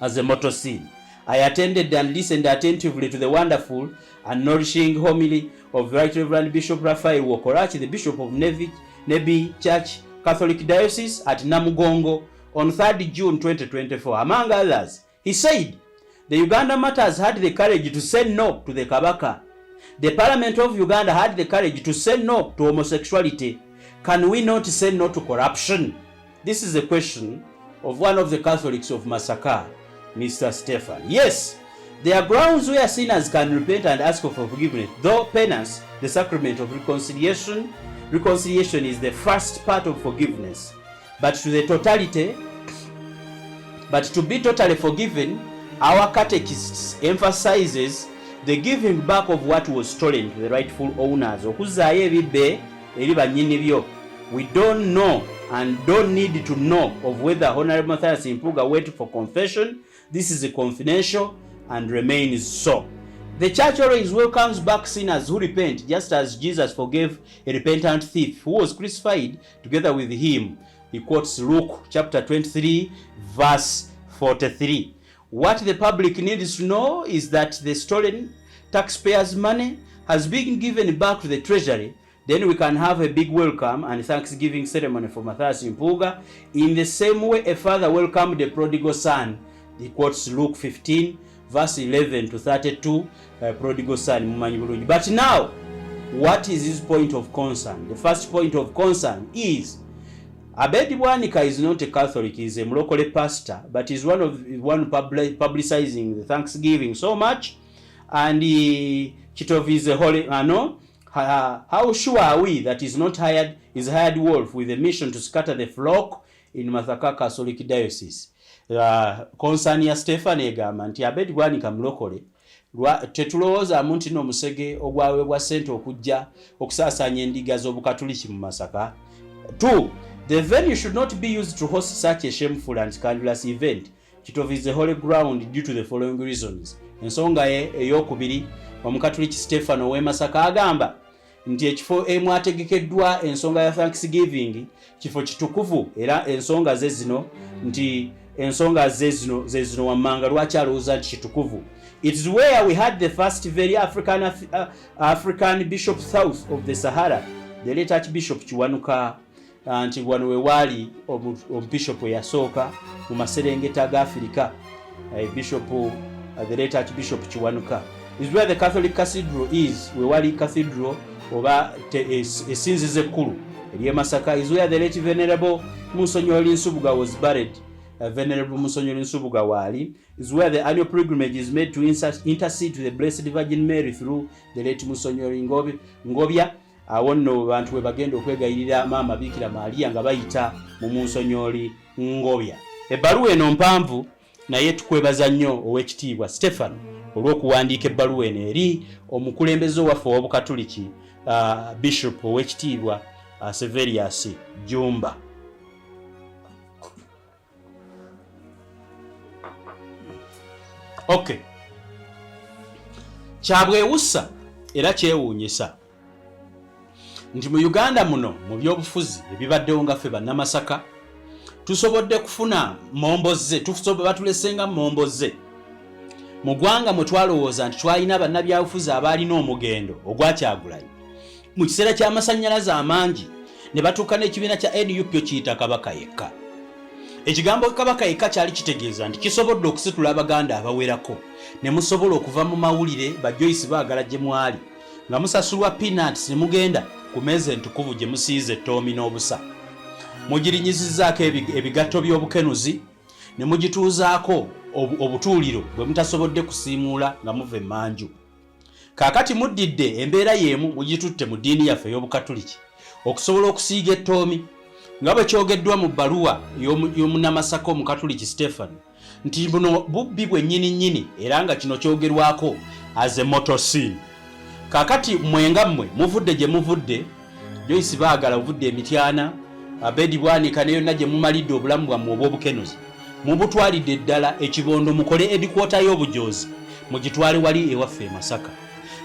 As a mortal sin. I attended and listened attentively to the wonderful and nourishing homily of Right Reverend Bishop Raphael Wokorach, the Bishop of Nebi Church Catholic Diocese at Namugongo on 3rd June 2024. Among others, he said, "The Uganda Martyrs had the courage to say no to the Kabaka. The Parliament of Uganda had the courage to say no to homosexuality. Can we not say no to corruption?" This is a question of one of the Catholics of Masaka, Mr. Stefan. Yes, there are grounds where sinners can repent and ask for forgiveness, though penance, the sacrament of reconciliation, reconciliation is the first part of forgiveness. But to be totally forgiven, our catechist emphasizes the giving back of what was stolen to the rightful owners. Okuzzaayo ebibbe eri bannyini byo. We don't know and don't need to know of whether Honorable Mathias Mpuuga went for confession. This is a confidential and remains so. The church always welcomes back sinners who repent, just as Jesus forgave a repentant thief who was crucified together with him. He quotes Luke chapter 23, verse 43. What the public needs to know is that the stolen taxpayers' money has been given back to the treasury. Then we can have a big welcome and thanksgiving ceremony for Mathias Mpuuga. In the same way a father welcomed the prodigal son. He quotes Luke 15, verse 11 to 32, prodigal son, mumanyi bulungi. But now, what is his point of concern? The first point of concern is Abedi Bwanika is not a Catholic, he's a Mulokole pastor, but he's one of one publicizing the Thanksgiving so much. And Kitovu is a holy, no? How sure are we that he's not hired, is hired wolf with a mission to scatter the flock in Masaka Catholic Diocese? Concern ya Stephen egamba nti Abedi Bwanika mulokole, tetulowoozaamu nti n'omusege ogwaweebwa ssente okujja okusaasaanya endiga z'obukatuliki mu Masaka. Two, the venue should not be used to host such a shameful and scandalous event. Kitovu is a holy ground due to the following reasons. Ensonga ye eyokubiri, omukatuliki Stefano ow'e Masaka agamba nti ekifo emwategekeddwa ensonga ya Thanksgiving kifo kitukuvu, era ensonga ze zino nti ensonga ze zino ze zino wammanga lwaki alowooza nti kitukuvu. It is where we had the first very African, African bishop south of the Sahara, the late Archbishop Kiwanuka, nti wano we waali omubishopu eyasooka mu maserengeta ga Afirika, Bishop, the late Archbishop Kiwanuka. Is where the Catholic Cathedral is, we wali cathedral oba esinzizo ekkulu ery'e Masaka. Is where the late Venerable Munsonyoli Nsubuga was buried. Venerable Munsonyoli Nsubuga waali. Is where the annual pilgrimage is made to intercede to the Blessed Virgin Mary through the late Munsonyoli Ngobya. Awo nno bantu we bagenda okwegayirira Maama Biikira Maria nga bayita mu Munsonyoli Ngobya. Ebbaluwa eno mpanvu, naye tukwebaza nnyo ow'ekitiibwa Stephen olw'okuwandiika ebbaluwa eno eri omukulembeze owaffe ow'Obukatuliki, Bishop ow'ekitiibwa Severius Jumba. Okay, kyabwewusa era kyewuunyisa nti mu Uganda muno mu byobufuzi ebibaddewo nga ffe Bannamasaka tusobodde kufuna momboze, batulesenga momboze mu ggwanga mwe twalowooza nti twalina bannabyabufuzi abaalina omugendo ogwakyagulanyi mu kiseera ky'amasannyalaze amangi, ne batuuka n'ekibiina kya NUP okiyita Kabaka Yekka. Ekigambo Kabaka Yekka kyali kitegeeza nti kisobodde okusitula Abaganda abawerako, ne musobola okuva mu mawulire ba Joyce Baagala gye mwali nga musasulwa peanuts, ne mugenda ku meeza entukuvu gye musiiza ettoomi n'obusa, mugirinyizizzaako ebigatto by'obukenuzi, ne mugituuzaako obutuuliro bwe mutasobodde kusiimuula nga muva emmanju. Kaakati muddidde embeera y'emu mugitutte mu ddiini yaffe ey'Obukatuliki okusobola okusiiga ettoomi, nga bwe kyogeddwa mu bbaluwa y'Omunnamasaka Omukatuliki Stephen nti buno bubbi bwennyini nnyini, era nga kino kyogerwako as a mortal sin. Kaakati mmwe nga mmwe muvudde gye muvudde, Joyce Baagala ovudde Emityana, Abedi Bwanika ne yonna gye mumalidde obulamu bwammwe obw'obukenuzi, mubutwalidde ddala ekibondo, mukole edikwota y'obujoozi mugitwale wali ewaffe e Masaka.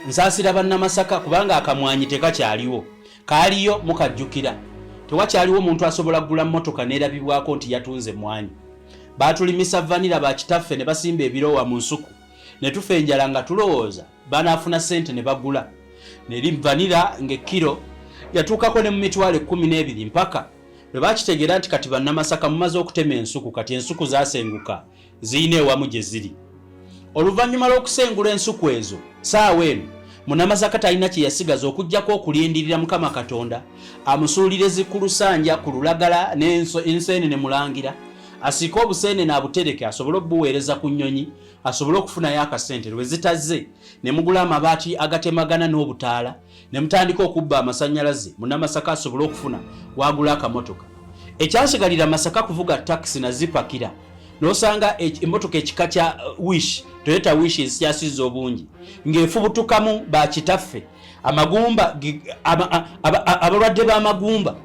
Nsaasira Bannamasaka kubanga akamwanyi tekakyaliwo, kaaliyo mukajjukira. Tewakyaliwo muntu asobola kugula mmotoka n'erabibwako nti yatunze emmwanyi. Baatulimisa vanira ba kitaffe ne basimba ebiroowa mu nsuku ne tufa enjala nga tulowooza banaafuna ssente ne bagula neri vanira ng'ekkiro yatuukako ne mu 120,000, mpaka lwe bakitegeera nti kati Bannamasaka mumaze okutema ensuku, kati ensuku zasenguka ziyina ewamu gye ziri. Oluvannyuma lw'okusengula ensuku ezo, saawa eno Munnamasaka talina kye yasigaza okuggyako okulindirira Mukama Katonda amusuulire zikulusanja ku lulagala n'enseenene mulangira, asiike obuseenene abutereke asobole obuweereza ku nnyonyi asobole okufunayo akasente lwe zitazze, ne mugula amabaati agatemagana n'obutaala ne mutandika okubba amasannyalaze, Munnamasaka asobole okufuna wagula akamotoka. Ekyasigalira Masaka kuvuga takisi nazipakira, n'osanga emmotoka ekika kya Wish, Toyota Wish ezikyasizza obungi, ng'efubutukamu bakitaffe amagumba, abalwadde b'amagumba,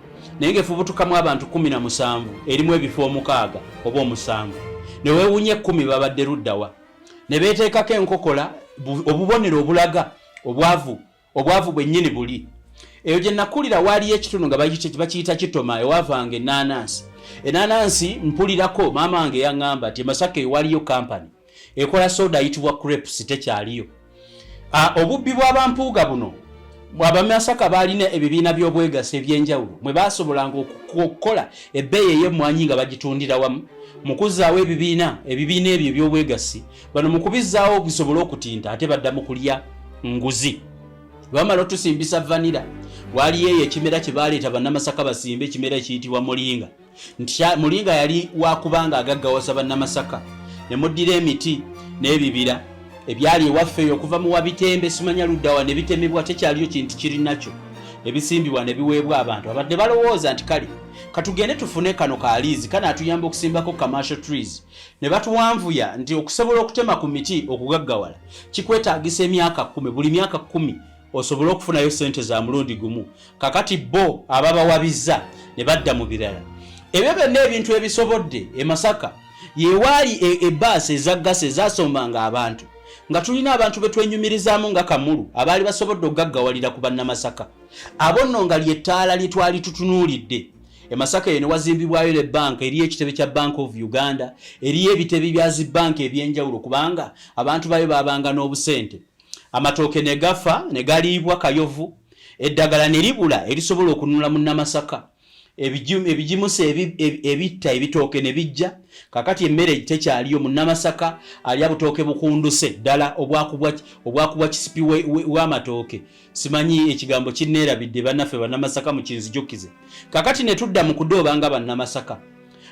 naye ng'efubutukamu abantu 17, erimu ebifo omukaaga oba omusanvu, ne weewunya 10 babadde luddawa, ne beeteekako enkokola, obubonero obulaga obwavu, obwavu bwennyini buli eyo. Gye nakulira waaliyo ekitundu nga bakiyita Kitoma, ewaavanga ennaanansi. Ennaanansi mpulirako maama wange yaŋŋamba nti Emasaka eyo waliyo kampani ekola soda ayitibwa Crepes, tekyaliyo. Obubbi bw'abampuuga buno, Abamasaka baalina ebibiina by'obwegassi ebyenjawulo mwe baasobolanga okukola ebbeeyi ey'emmwanyi nga bagitundira wamu. Mu kuzzaawo ebibiina ebyo eby'obwegassi, bano mu kubizzaawo bisobole okutinta, ate badda mu kulya nguzi. Bamala otusimbisa vanira, waaliyo eyo ekimera kye baleeta Bannamasaka basimbe, ekimera ekiyitibwa mulinga, nti mulinga yali wakubanga agaggawasa Bannamasaka, ne muddira emiti n'ebibira ebyali ewaffe eyo okuva mu Wabitembe simanya luddawa ne bitemebwa, tekyaliyo kintu kiri nakyo, ne bisimbibwa ne biweebwa abantu abadde balowooza nti kale katugende tufune kano kaliizi kanaatuyamba okusimbako commercial trees, ne batuwanvuya nti okusobola okutema ku miti okugaggawala kikwetaagisa emyaka 10, buli myaka 10 osobole okufunayo sente za mulundi gumu. Kakati bo ababawabiza ne badda mu birala. Ebyo byonna ebintu ebisobodde e Masaka yewaali ebbaasi eza gasi ezasombanga abantu, nga tulina abantu betwenyumirizaamu nga Kamulu abaali basobodde okugaggawalira ku Bannamasaka abo nno, nga lyettaala lye twali tutunuulidde. E Masaka eyo ne wazimbibwayo ne banka, eriyo ekitebe kya Bank of Uganda, eriyo ebitebe bya zi banka eby'enjawulo, kubanga abantu bayo babanga n'obusente. Amatooke ne gafa ne galiibwa kayovu, eddagala ne libula erisobola okununula Munnamasaka, ebigimusa ebitta ebitooke ne bijja. Kakati emmere tekyaliyo, Munnamasaka alya butooke bukunduse ddala obwakubwa kisipi w'amatooke. Simanyi ekigambo kinneerabidde, bannaffe Bannamasaka mukinzijukize. Kakati ne tudda mu kudooba nga Bannamasaka.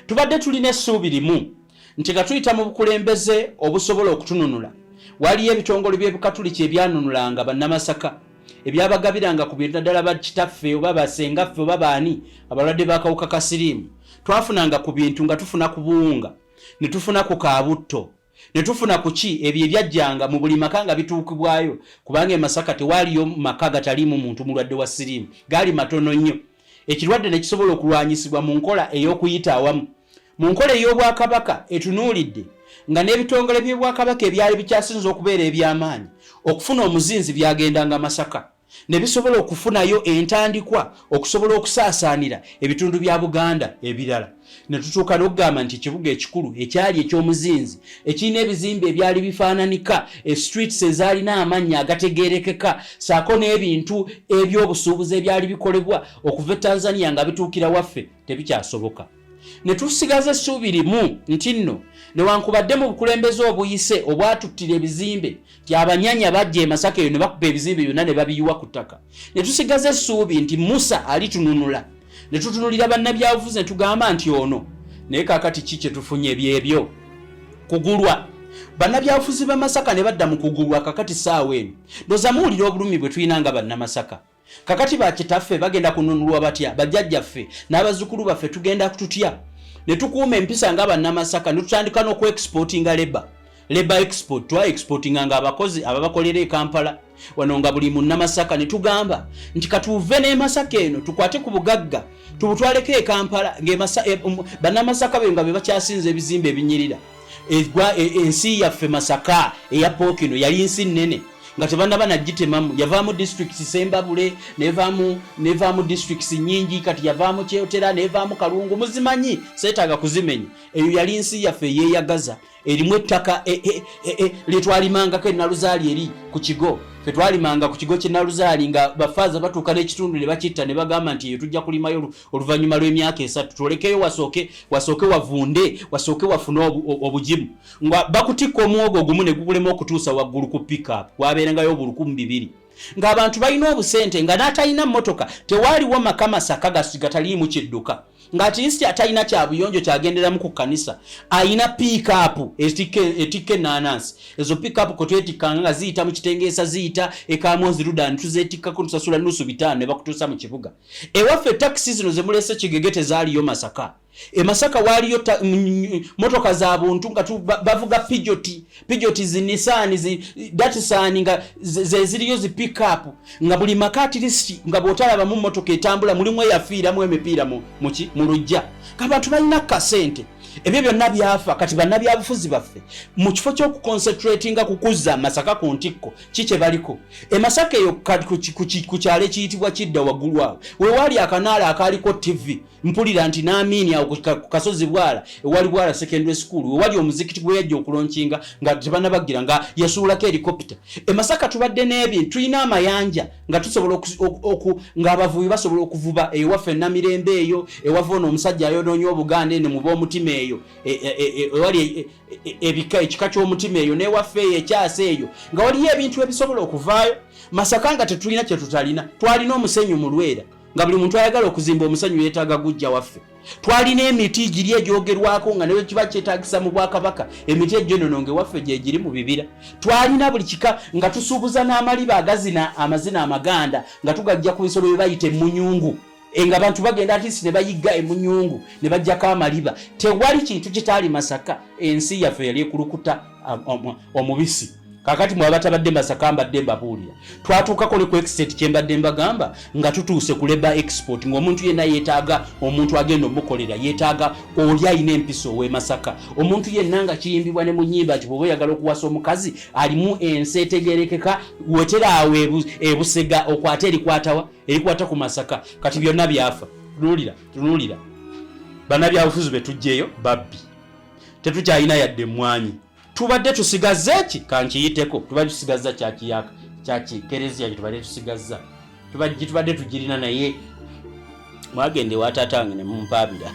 Tubadde tulina essuubi limu nti nga tuyita mu bukulembeze obusobola okutununula. Waliyo ebitongole by'Ebukatuliki ebyanunulanga Bannamasaka, ebyabagabiranga ku bintu, naddala bakitaffe oba basengaffe oba baani abalwadde b'akawuka ka siriimu. Twafunanga ku bintu, nga tufuna ku buwunga, ne tufuna ku kaabutto, ne tufuna ku ki, ebyo ebyajjanga mu buli maka nga bituukibwayo, kubanga e Masaka tewaaliyo maka gataliimu muntu mulwadde wa siriimu, gaali matono nnyo. Ekirwadde ne kisobola okulwanyisibwa mu nkola ey'okuyita awamu, mu nkola ey'Obwakabaka etunuulidde, nga n'ebitongole by'Obwakabaka ebyali bikyasinze okubeera eby'amaanyi okufuna omuzinzi byagendanga Masaka ne bisobola okufunayo entandikwa okusobola okusaasaanira ebitundu bya Buganda ebirala, ne tutuuka n'okugamba nti ekibuga ekikulu ekyali eky'omuzinzi, ekirina ebizimbe ebyali bifaananika, streets ezaalina amannya agategeerekeka, saako n'ebintu eby'obusuubuzi ebyali bikolebwa okuva e Tanzania nga bituukira waffe, tebikyasoboka. Ne tusigaza essuubi limu nti nno newankubadde mu bukulembeze obuyise obwatuttira ebizimbe, nti Abanyanya bajja e Masaka eyo ne bakuba ebizimbe byonna ne babiyiwa ku ttaka, ne tusigaza essuubi nti Musa alitununula. Ne tutunulira bannabyabufuzi ne tugamba nti ono. Naye kaakati ki kye tufunye? Byebyo kugulwa. Bannabyabufuzi ba Masaka ne badda mu kugulwa. Kakati saawa eno ndoza muwulira obulumi bwe tulina nga Bannamasaka. Kakati bakitaffe bagenda kununulwa batya? Bajjajjaffe n'abazzukulu baffe tugenda tutya ne tukuuma empisa nga Bannamasaka, ne tutandika n'okuexportinga labour export? Twa exportinga nga abakozi ababakolera e Kampala wano, nga buli Munnamasaka ne tugamba nti katuve n'e Masaka eno tukwate ku bugagga tubutwaleko e Kampala, Bannamasaka be nga be bakyasinza ebizimbe ebinyirira. Ensi yaffe Masaka eya Pookino yali nsi nnene nga tebannaba nagitemamu. Yavaamu districts Sembabule, nevaamu districts nyingi, kati yavaamu Kyotera, nevaamu Kalungu, muzimanyi, seetaaga kuzimenya. Eyo yali nsi yaffe eyeyagaza, erimu ettaka lyetwalimangako enaluzaali eri ku kigo. Fe twalimanga ku kigo kyenaluzaali nga bafaaza batuuka n'ekitundu ne bakitta ne bagamba nti eyo tujja kulimayo oluvannyuma lw'emyaka 3, tulekeyo wasooke wavunde, wasooke wafune obugimu. Nga bakutikka omuwogo gumu ne gukulema okutuusa waggulu ku pickup, wabeerangayo obulukumi bibiri, ng'abantu balina obusente, nga n'atalina mmotoka tewaaliwo maka Masaka gataliimu kidduka, ng'at least atalina kyabuyonjo kyagenderamu ku kkanisa ayina piikaapu etikka ennaanansi. Ezo piikaapu kwe twetikkanga nga ziyita mu Kitengeesa, ziyita ekamwozi Ludan, tuzeetikkako, tusasula nusu 500 ne bakutuusa mu kibuga ewaffe. Takisi zino ze muleese Kigege tezaaliyo Masaka. E Masaka waaliyo motoka za buntu nga bavuga Peugeot, Peugeot, zi Nissan, zi Datsun nga zeziriyo, zi pickup, nga buli maka at least nga bw'otalabamu motoka etambula mulimu eyafiiramu emipiira mu lujja, ng'abantu balina kasente. Ebyo byonna byafa. Kati bannabyabufuzi baffe mu kifo ky'okuconcentratinga ku kuzza Masaka ku ntikko, ki kye baliko e Masaka eyo ku kyalo ekiyitibwa Kidda waggulu awo wewaali akanaala akaaliko TV? Mpulira nti n'Amiini awo ku kasozi Bwala, ewali Bwala Secondary School, wewali omuzikiti gwe yajja okulaunchinga nga tebanabagira, nga yasuulako helicopter. E Masaka tubadde n'ebintu, tulina amayanja nga tusobola, ng'abavubi basobola okuvuba ewaffe Namirembe eyo ewava ono omusajja ayonoonya Obuganda eno muba omutima eyo, ewali ebika ekika ky'omutima eyo n'ewaffe eyo ekyasa eyo, nga waliyo ebintu ebisobola okuvaayo. Masaka nga tetulina kye tutalina. Twalina omusenyu mu Lwera, nga buli muntu ayagala okuzimba omusenyu yeetaaga gujja waffe. Twalina emiti giri egyogerwako nga nayo kiba kyetagisa mu bwakabaka, emiti egyonono nga ewaffe gyegiri mu bibira. Twalina buli kika, nga tusuubuza n'amaliba agazina amazina amaganda, nga tugajja ku nsolo bye bayita emunyungu, nga abantu bagenda at least ne bayigga emunyungu ne bajjako amaliba. Tewali kintu kitaali Masaka. Ensi yaffe yali ekulukuta omubisi. Kakati mwe abatabadde Masaka, mbadde mbabuulira twatuukako ne ku extent kyembadde mbagamba, nga tutuuse ku labour export, ng'omuntu yenna yeetaaga omuntu agenda omukolera, yeetaaga oli alina empisa ow'e Masaka. Omuntu yenna nga kiyimbibwa ne mu nnyimba nti bw'oba oyagala okuwasa omukazi alimu ensi etegerekeka, weteraawo ebusega okwate erikwatawa, erikwata ku Masaka. Kati byonna byafa. Tunuulira, tunuulira. Bannabyabufuzi be tuggyeyo babbi, tetukyalina yadde emmwanyi. Tubadde tusigazza eki kankiyiteko, tubadde tusigazza kyakiyaka kyaki kereziya gyetubadde tusigazza, tubadde tugirina, naye mwagenda ewa taata wange ne mumpaabira,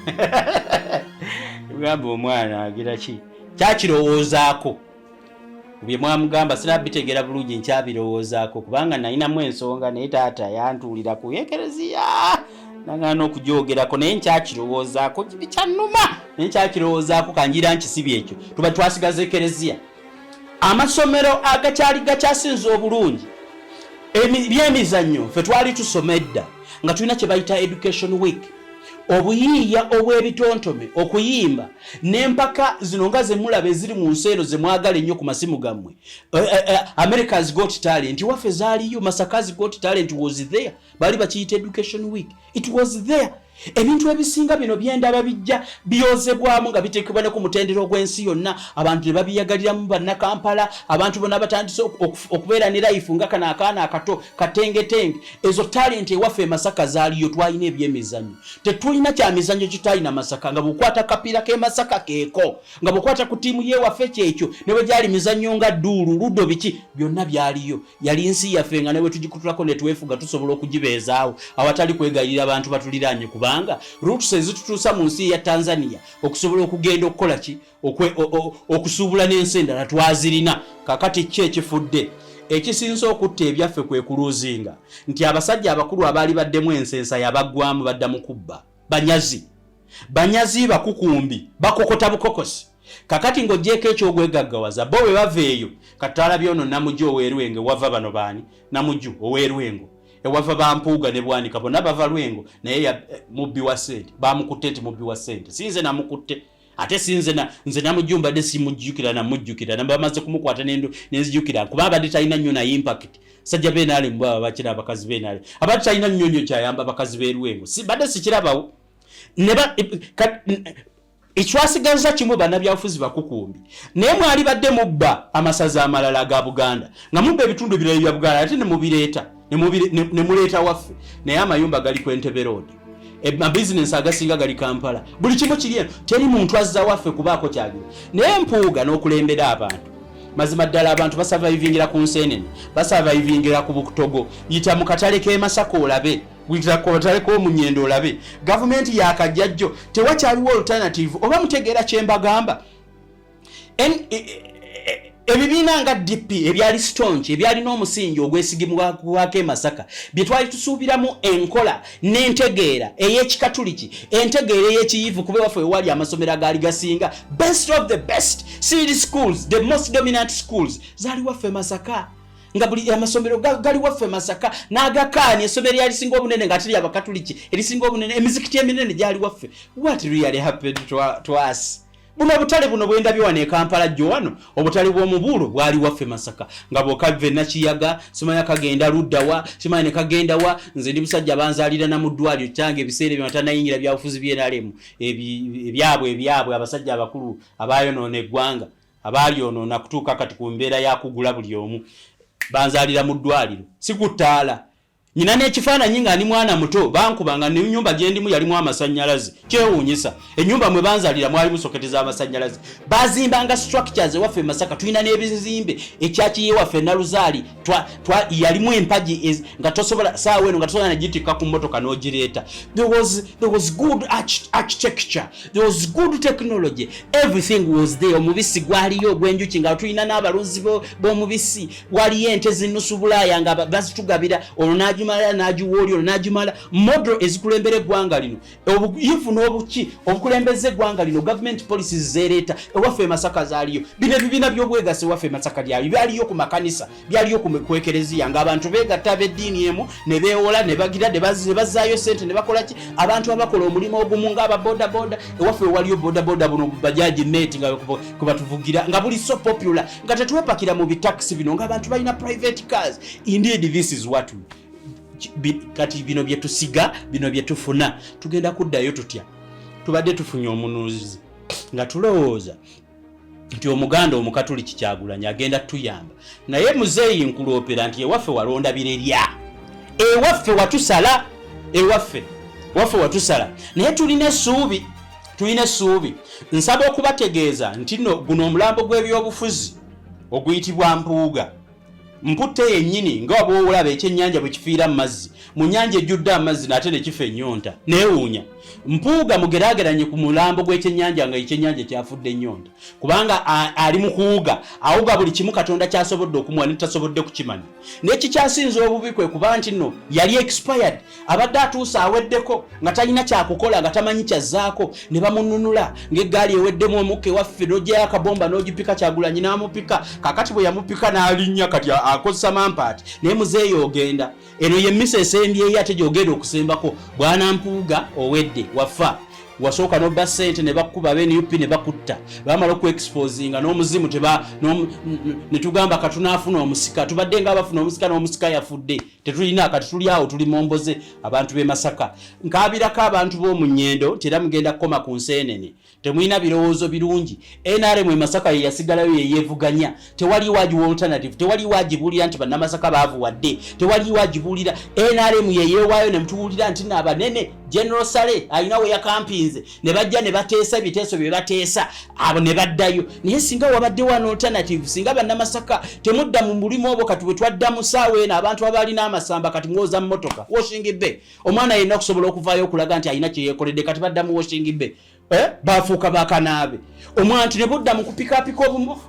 gamba omwana agira ki kyakirowoozaako bye mwamugamba sirabitegeera bulungi, nkyabirowoozaako kubanga nalinamu ensonga, naye taata yantuulira ku ekereziya nagaana okugyogerako, naye nkyakirowoozaako, kibi kyannuma, naye nkyakirowoozaako. Kanjira nkisibye ekyo, tuba twasigaza ekereziya. Amasomero agakyali gakyasinza obulungi byemizannyo, ffe twali tusoma edda nga tulina kye bayita education week, obuyiiya obw'ebitontome, okuyimba n'empaka zino nga zemulaba eziri mu nsi eno zemwagala ennyo ku masimu gammwe. America's Got Talent waffe zaaliyo, Masaka's Got Talent was there, baali bakiyita education week, it was there. Ebintu ebisinga bino byendaba bijja byozebwamu nga biteekebwa ne ku mutendera ogw'ensi yonna, abantu ne babiyagaliramu. Bannakampala, abantu bonna batandise okubeera ne life nga kano akaana akato katengetenge. Ezo talent ewaffe e Masaka zaaliyo. Twalina ebyemizannyo, tetulina kyamizannyo kitaalina Masaka, nga bw'okwata kapiira k'e Masaka keeko, nga bw'okwata ku ttiimu y'ewaffe kyekyo, ne bwe gyali mizannyo nga dduulu, ludo, biki byonna byaliyo. Yali nsi yaffe nga ne bwe tugikutulako ne twefuga tusobola okugibeezaawo awatali kwegayirira abantu batuliraanye, kubanga routes ezitutuusa mu nsi ya Tanzania okusobola okugenda okukola ki, okusuubula n'ensi endala twazirina. Kakati ki ekifudde ekisinze okutta ebyaffe? Kwe kuluzinga nti abasajja abakulu abaali baddemu ensensa yabaggwamu, badda mu kubba, banyazi, banyazi, bakukumbi, bakokota bukokosi. Kakati ng'ogyeko ekyogwegaggawaza, bo bwe bava eyo, katwalabye ono Namuju ow'Erwengo, ewava bano baani, Namuju ow'Erwengo, ewava Bampuuga ne Bwanika, bonna bava Lwengo, naye mubbi wa ssente, bamukutte nti mubbi wa ssente. Sinze namukutte, ate sinze na, nze Namuju mbadde simujjukira, namujjukira bamaze kumukwata nenzijukira, kuba abadde talina nnyo na impact. Sajja benaalemu baba bakira abakazi benaalemu, abadde talina nnyo nnyo kyayamba abakazi b'Erwengo, si, badde sikirabawo. Ekyasigaza kimu, bannabyabufuzi bakukumbi, naye mwali badde mubba amasaza amalala aga Buganda, nga mubba ebitundu ebirala ebya Buganda, ate nemubireeta nemuleeta waffe. Naye amayumba gali ku Entebbe Road, amabizinensi agasinga gali Kampala, buli kimu kiri eno, teri muntu azza waffe kubaako kyagira. Naye Mpuuga n'okulembera abantu, mazima ddala abantu basurvivingira ku nseenene, basurvivingira ku butogo. Yita mu katale k'e Masaka olabe, wita ku katale k'omunyendo olabe. Gavumenti yakajjajjo, tewakyaliwo alternative. Oba mutegeera kyembagamba? Ebibiina nga DP ebyali staunch, ebyalina omusingi ogwesigibwako e Masaka, bye twali tusuubiramu enkola n'entegeera ey'ekikatuliki, entegeera ey'ekiyivu, kuba ewaffe wewali amasomero agaali gasinga, best of the best seed schools, the most dominant schools zaali waffe Masaka, nga buli amasomero gali waffe Masaka n'agakaani, essomero lyalisinga obunene nga teri abakatuliki erisinga obunene, emizikiti eminene gyali waffe. What really happened to us? Buno obutale buno bwendabye wano e Kampala jjo wano, obutale bw'omubuulo bwali waffe Masaka, nga bwokava Nakiyaga, simanya kagenda luddawa, simanya ne kagenda wa. Nze ndi musajja banzaalira na mu ddwaliro kyange ebiseera ebyo tanayingira byabufuzi byenalemu ebyabwe abasajja abakulu abayonoona eggwanga, abaalyonoona kutuuka kati ku mbeera yakugula buli omu. Banzaalira mu ddwaliro, si ku ttaala. Nyina n'ekifaananyi nga ndi mwana muto, bankuba nga nenyumba gye ndimu yalimu amasannyalaze. Kyewuunyisa, ennyumba mwe banzalira mwalimu soketi z'amasannyalaze. Bazimbanga structures ewaffe e Masaka, tulina n'ebizimbe. Ekyaki yewaffe Naluzaali yalimu empagi nga tosobola saawa eno nga tosobola nagitikka ku mmotoka n'ogireeta. There was good architecture, there was good technology, everything was there. Omubisi gwaliyo ogw'enjuki, nga tulina n'abalunzi b'omubisi. Waliyo ente zinusu bulaaya nga bazitugabira, olwo n'agimala n'agiwa oli, olwo n'agimala. Model ezikulembera eggwanga lino, obuyivu n'obuki obukulembeza eggwanga lino, government policies zereeta, ewaffe e Masaka zaaliyo. Bino ebibiina by'obwegasi ewaffe e Masaka byali, byaliyo ku makanisa, byaliyo ku ekereziya, ng'abantu beegatta ab'eddiini emu ne beewola ne bagira ne bazzaayo sente ne bakola ki. Abantu abakola omulimu ogumu ng'aba bodaboda, ewaffe waliyo bodaboda, buno bajaji mate nga kwe batuvugira, nga buli so popular, nga tetwepakira mu bitakisi bino, ng'abantu balina private cars. Indeed, this is what kati bino bye tusiga, bino bye tufuna. Tugenda kuddayo tutya? Tubadde tufunye omunuuzi nga tulowooza nti Omuganda Omukatuliki Kyagulanyi agenda tuyamba, naye muzeeyi nkuloopera nti ewaffe walonda birerya, ewaffe watusala, ewaffe waffe watusala, naye tulina essuubi. Tulina essuubi. Nsaba okubategeeza nti nno guno omulambo gw'ebyobufuzi oguyitibwa Mpuuga, mputte yennyini, nga bw'olaba ekyennyanja bwe kifiira mu mazzi, mu nnyanja ejjudde amazzi nate ne kifa ennyonta. Neewuunya Mpuuga mugeraageranye ku mulambo gw'ekyennyanja nga ekyennyanja kyafudde ennyonta, kubanga ali mu kuwuga, awuga buli kimu Katonda ky'asobodde okumuwa ne tutasobodde kukimanya. N'ekikyasinze obubi kwe kuba nti nno yali expired, abadde atuuse aweddeko nga talina kyakukola, nga tamanyi kyazzaako, ne bamununula ng'eggaali eweddemu omukka ewaffe, n'ogyayo akabomba n'ogipika. Kyagulanyi n'amupika. Kakati bwe yamupika n'alinnya, kati akozesa mampaati. Naye muzeeyo ogenda eno ye mmisa esembyeyo ate gy'ogenda okusembako. Bwana Mpuuga, owedde, wafa. Wasooka nobba ssente ne bakkuba abe NUP ne bakutta, bamala okuexposinga n'omuzimu ne tugamba katunaafuna omusika. Tubadde nga abafuna omusika, n'omusika yafudde, tetulina. Kati tuli awo, tuli momboze. Abantu b'e Masaka nkaabirako, abantu b'omu Nnyendo nti era mugenda kukoma ku nseenene, temulina birowoozo birungi. NRM e Masaka ye yasigalayo, yeyeevuganya. Tewaliwo agiwa alternative, tewaliwo agibuulira nti Bannamasaka baavuwadde, tewaliwo agibuulira. NRM yeyeewaayo ne mutuwulira nti naabanene General Sale alina we yakampinze, ne bajja ne bateesa ebiteeso bye bateesa, abo ne baddayo. Naye singa wabaddewo an alternative, singa Bannamasaka temudda mu mulimu obwo. Kati bwe twadda mu ssaawa eno, abantu abalina amasamba kati mwoza mmotoka, washing bay. Omwana yenna okusobola okuvaayo okulaga nti alina kye yeekoledde, kati badda mu washing bay. Bafuuka bakanaabe omwantu ne budda mu kupikaapika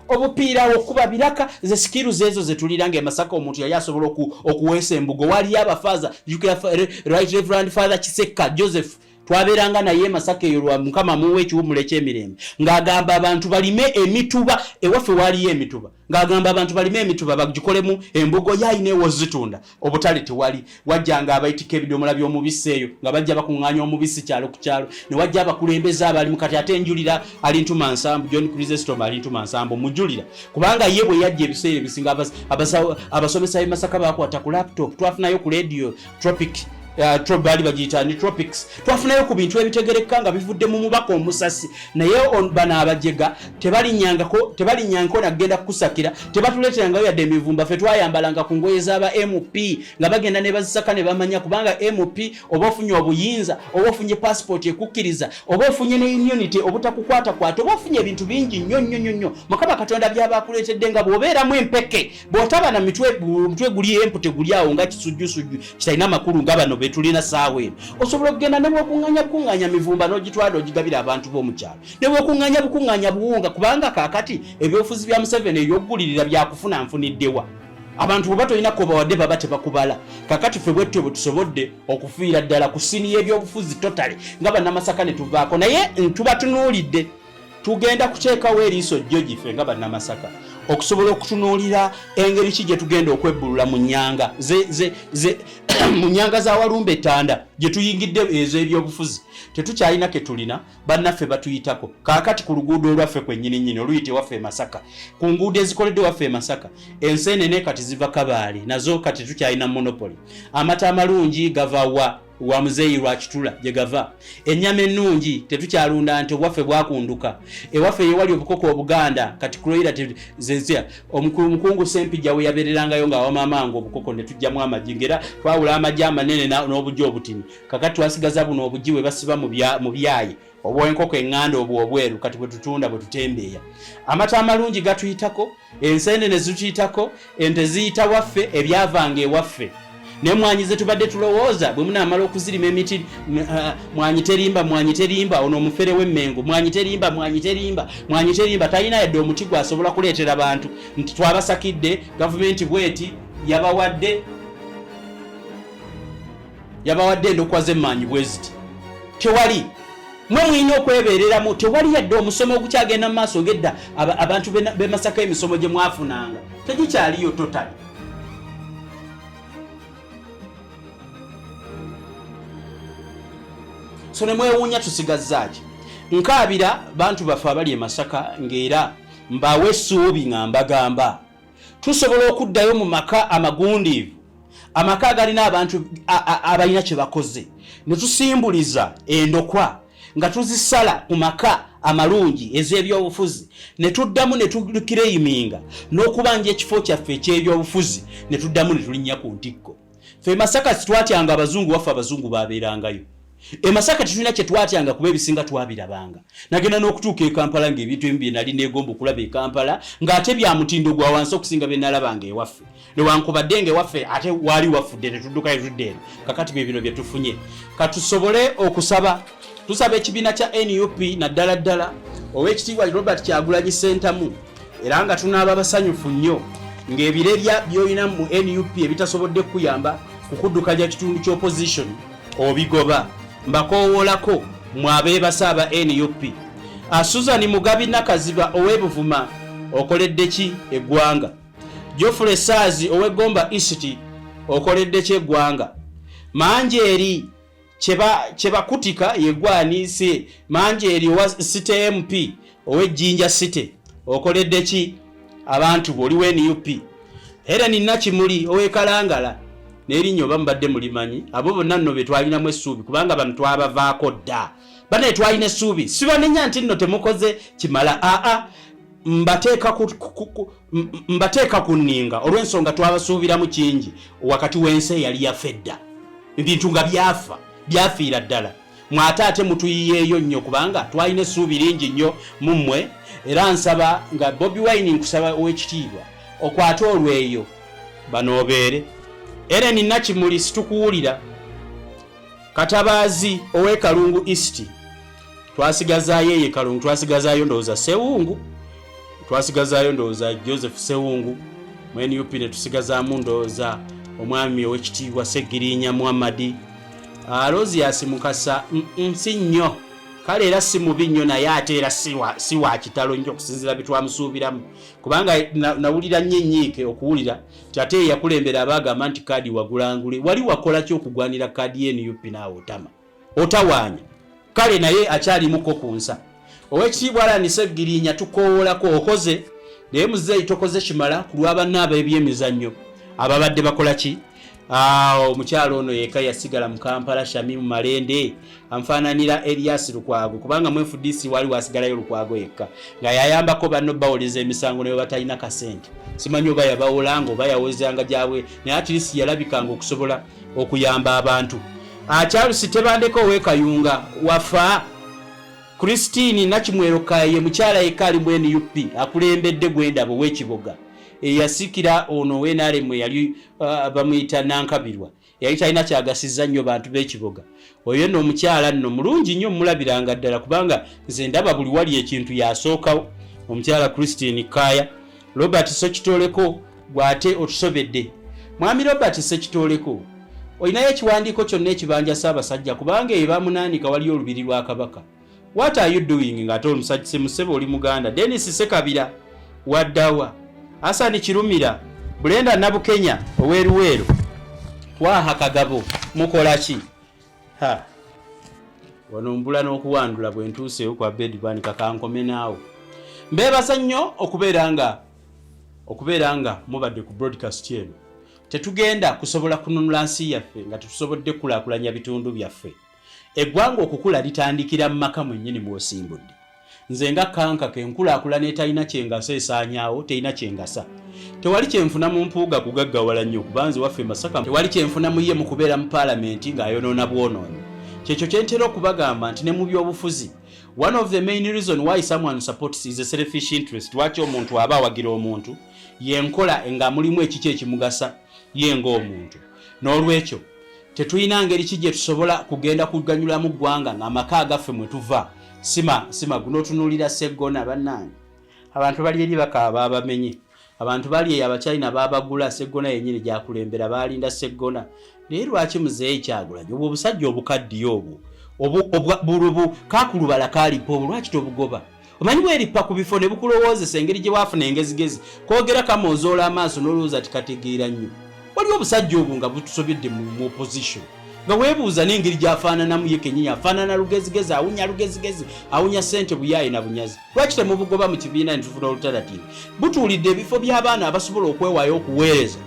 obupiira, okuba biraka. Ze skills ezo zetulira nga emasaka omuntu yali asobola okuweesa embugo. Waliyo abafaaza, jjukira Right Reverend Father Kisekka Joseph, twabeeranga naye e Masaka eyo, lwa Mukama muwe ekiwummulo eky'emirembe, ng'agamba abantu balime emituba. Ewaffe waaliyo emituba, ng'agamba abantu balime emituba bagikolemu embugo, yayina ewo zitunda, obutale tewali. Wajjanga abayitika ebidomola by'omubisi eyo, nga bajja bakuŋŋaanya omubisi kyalo ku kyalo, ne wajja abakulembeze abalimu. Kati ate njulira Alintuma Nsambu, John Chrysostom Alintuma Nsambu, mujulira kubanga ye bwe yajja, ebiseera ebisinga abasomesa b'e Masaka bakwata ku laptop. Twafunayo ku radio Tropic, baali bagiyita ni Tropics. Twafunayo ku bintu ebitegereka nga bivudde mu mubaka omusasi. Naye bano abajega tebalinyangako, tebalinyangako nagenda kukusakira, tebatuleeterangayo yadde emivumba. Ffe twayambalanga ku ngoye z'aba MP nga bagenda ne bazisaka ne bamanya, kubanga MP oba ofunye obuyinza, oba ofunye passport ekukkiriza, oba ofunye ne immunity obutakukwatakwata, oba ofunye ebintu bingi nnyo nnyo nnyo nnyo Mukama Katonda byaba akuleetedde. Nga bw'obeeramu empeke, bw'otaba na mitwe, omutwe guli empute, guli awo nga kisujjusujju kitalina makulu nga bano betulina saawa eno, osobola okugenda ne bwokuŋŋanya bukuŋŋanya mivumba n'ogitwala ogigabira abantu b'omukyalo, ne bwokuŋŋanya bukuŋŋanya buwunga, kubanga kaakati ebyobufuzi bya Museveni ebyokugulirira byakufuna nfuniddewa. Abantu bweba tolina kobawadde baba tebakubala. Kakati ffe bwetyo bwe tusobodde okufiira ddala ku scene y'ebyobufuzi totally nga Bannamasaka ne tuvaako. Naye tubatunuulidde, tugenda kuteekawo eriiso jjogi ffe nga Bannamasaka okusobola okutunuulira engeri ki gye tugenda okwebbulula mu nyanga mu nyanga za walumba ettanda gye tuyingidde ez'ebyobufuzi. Tetukyalina ke tulina, bannaffe batuyitako. Kaakati ku luguudo olwaffe kwennyini nnyini oluyita ewaffe e Masaka, ku nguudo ezikoledde ewaffe e Masaka, enseenene kati ziva Kabaale, nazo kati tukyalina monopoly. Amata amalungi gava wa muzeeyi Lwakitula gye gava. Ennyama ennungi, tetukyalunda nti obwaffe bwakunduka. Ewaffe yewali obukoko obuganda, kati kuloira zezia omukungu Sempijja we yabeererangayo nga awamamangu obukoko ne tujjamu amagi, ngera twawula amagi amanene n'obugi obutini. Kakati twasigaza buno obugi bwe basiba mu byayi obw'enkoko eŋŋanda, obwo obweru, kati bwe tutunda, bwe tutembeeya. Amata amalungi gatuyitako, enseenene zituyitako, ente ziyita waffe, ebyavanga ewaffe nemwanyi ze tubadde tulowooza bwe munaamala okuzirima emiti. Mwanyi terimba, mwanyi terimba, ono omufere w'emmengo, mwanyi terimba, mwanyi terimba, mwanyi terimba, talina yadde omuti gwasobola kuleetera bantu nti twabasakidde. Gavumenti bweti yabawadde endokwa z'emmanyi bwe ziti, tewali. Mwe mulina okwebeereramu. Tewali yadde omusomo ogukyagenda mu maaso ng'edda. Abantu b'e Masaka, emisomo gye mwafunanga tegikyaliyo totally. So ne mwewuunya tusigazza ki. Nkaabira bantu baffe abali e Masaka, ng'era mbawe essuubi nga mbagamba tusobola okuddayo mu maka amagundiivu, amaka agalina abantu abalina kye bakoze, ne tusimbuliza endokwa nga tuzisala ku maka amalungi ez'ebyobufuzi, ne tuddamu ne tukireyiminga n'okubanja ekifo kyaffe eky'ebyobufuzi, ne tuddamu ne tulinnya ku ntikko. Ffe Masaka sitwatyanga abazungu, waffe abazungu babeerangayo. E Masaka tetulina kye twatyanga kuba ebisinga twabirabanga. Nagenda n'okutuuka e Kampala ng'ebintu ebimu bye nali neegomba okulaba e Kampala ng'ate bya mutindo gwa wansi okusinga bye nalabanga ewaffe. Newankubadde ng'ewaffe ate waali wafudde ne tuddukayo tudda eno. Kakati bye bino bye tufunye. Katusobole okusaba tusaba ekibiina kya nup naddala ddala ow'ekitiibwa Robert Kyagulanyi Ssentamu era nga tunaaba basanyufu nnyo ng'ebirerya by'olina mu nup ebitasobodde kukuyamba kukuddukanya kitundu ky'opposition obigoba. Mbakoowolako mwe abeebase aba nup. Susan Mugabi Nakaziba ow'e Buvuma okoledde ki eggwanga? Geoffrey Saazi ow'e Gomba East okoledde ki eggwanga? Manjeeri Kyebakutika yegwani si Manjeeri owa City MP ow'e Jinja City okoledde ki abantu bo? Oli wa nup. Helen Nakimuli ow'e Kalangala n'erinnya oba mubadde mulimanyi. Abo bonna nno be twalinamu essuubi kubanga bano twabavaako dda. Banaye twalina essuubi, sibanenya nti nno temukoze kimala, aa mbateeka ku nninga olw'ensonga twabasuubiramu kingi wakati w'ensi eyali yafa edda, ebintu nga byafa byafiira ddala. Mwate ate mutuyiyeeyo nnyo kubanga twalina essuubi lingi nnyo mu mmwe. Era nsaba nga Bobi Wine, nkusaba ow'ekitiibwa okwate olweyo banoobeere. Eren Nakimuli situkuwulira. Katabaazi ow'e Kalungu East twasigazaayo eyo e Kalungu twasigazaayo ndowooza Sewungu, twasigazaayo ndowooza Joseph Sewungu mu nup, ne tusigazaamu ndowooza omwami ow'ekitiibwa Ssegirinya Muhammadi. Alozias Mukasa si nnyo kale era si mubi nnyo naye ate era si wa kitalo nnyo okusinziira bye twamusuubiramu kubanga nawulira nnyo ennyiike okuwulira nti ate ye yakulembera abaagamba nti kaadi wagulangule. Wali wakola ki okugwanira kaadi ye nup naawe otama otawaanya? Kale naye akyalimuko ku nsa. Owekitiibwa Allan Ssegirinya tukoowolako, okoze naye muzeeyi tokoze kimala ku lwa banna ab'ebyemizannyo ababadde bakola ki. Omukyalo ono yeka yasigala mu Kampala, Shamim Malende anfaananira Elias Lukwago kubanga mu FDC wali wasigalayo Lukwago yekka nga yayambako banno bawoleza emisango naye batalina kasente. Simanyi oba yabawolanga oba yawozanga gyabwe, naye at least yalabikanga okusobola okuyamba abantu. Charles Tebandeko ow'e Kayunga wafa. Christine Nakimwero Kaye mukyala yekka ali mu NUP akulembedde gwendaba ow'ekiboga eyasikira ono owe NRM eyali bamuyita Nankabirwa, yali talina kyagasizza nnyo bantu b'ekiboga. Oyo nno omukyala nno mulungi nnyo, mulabiranga ddala kubanga nze ndaba buli wali ekintu yasookawo, omukyala Christine Kaya. Robert Ssekitoleko gwate otusobedde. Mwami Robert Ssekitoleko, olinayo ekiwandiiko kyonna ekibanja Ssaabasajja? Kubanga eyo bamunaanika waliyo olubiri lwa Kabaka. What are you doing ng'ate omusajja semusebe oli Muganda? Denis Sekabira waddawa? Hasani Kirumira, Brenda Nabukenya ow'eruweero, Twaha Kagabo, mukola ki? Ha, wano mbula n'okuwandula bwe ntuuseewo kwa bedi banika kankome naawe. Mbeebaza nnyo okubeera nga mubadde ku broadcast eno. Tetugenda kusobola kununula nsi yaffe nga tetusobodde kukulaakulanya bitundu byaffe. Eggwanga okukula litandikira mu maka mwennyini mw'osimbudde. Nze nga kankaka enkulaakulana etalina kyengasa esaanyaawo, terina kyengasa. Tewali kyenfuna mu Mpuuga kugaggawala nnyo kuba nze waffe Masaka tewali kyenfuna mu ye mu kubeera mu paalamenti ng'ayonoona bwonoonyi. Kyekyo kye ntera okubagamba nti ne mu byobufuzi, one of the main reason why someone supports is a selfish interest. Lwaki omuntu aba awagira omuntu? Yenkola nga mulimu ekiki ekimugasa ye ng'omuntu. N'olwekyo tetulina ngeri ki gye tusobola kugenda kuganyulamu ggwanga ng'amaka agaffe mwe tuva sima sima. Gunotunuulira Seggona, bannange, abantu bali eri bakaaba abamenye, abantu bali eyo Abachina babagula. Seggona yennyini gyakulembera balinda Seggona. Naye lwaki muzeeyi Kyagulanyi obwo obusajja obukaddiye obwo kakulubala kalipa obwo lwaki tobugoba? Omanyi bwerippa ku bifo ne bukulowoozesa engeri gye bwafuna engezigezi kwogera kamozoola amaaso n'olowooza ti kategeera nnyo. Waliwo obusajja obwo nga butusobedde mu opposition nga weebuuza n'engeri gy'afaananamu ye kennyini afaanana lugezigezi, awunya lugezigezi, awunya ssente buyaaye na bunyazi. Lwaki temubugoba mu kibiina ne tufuna alternative? Butuulidde ebifo by'abaana abasobola okwewaayo okuweereza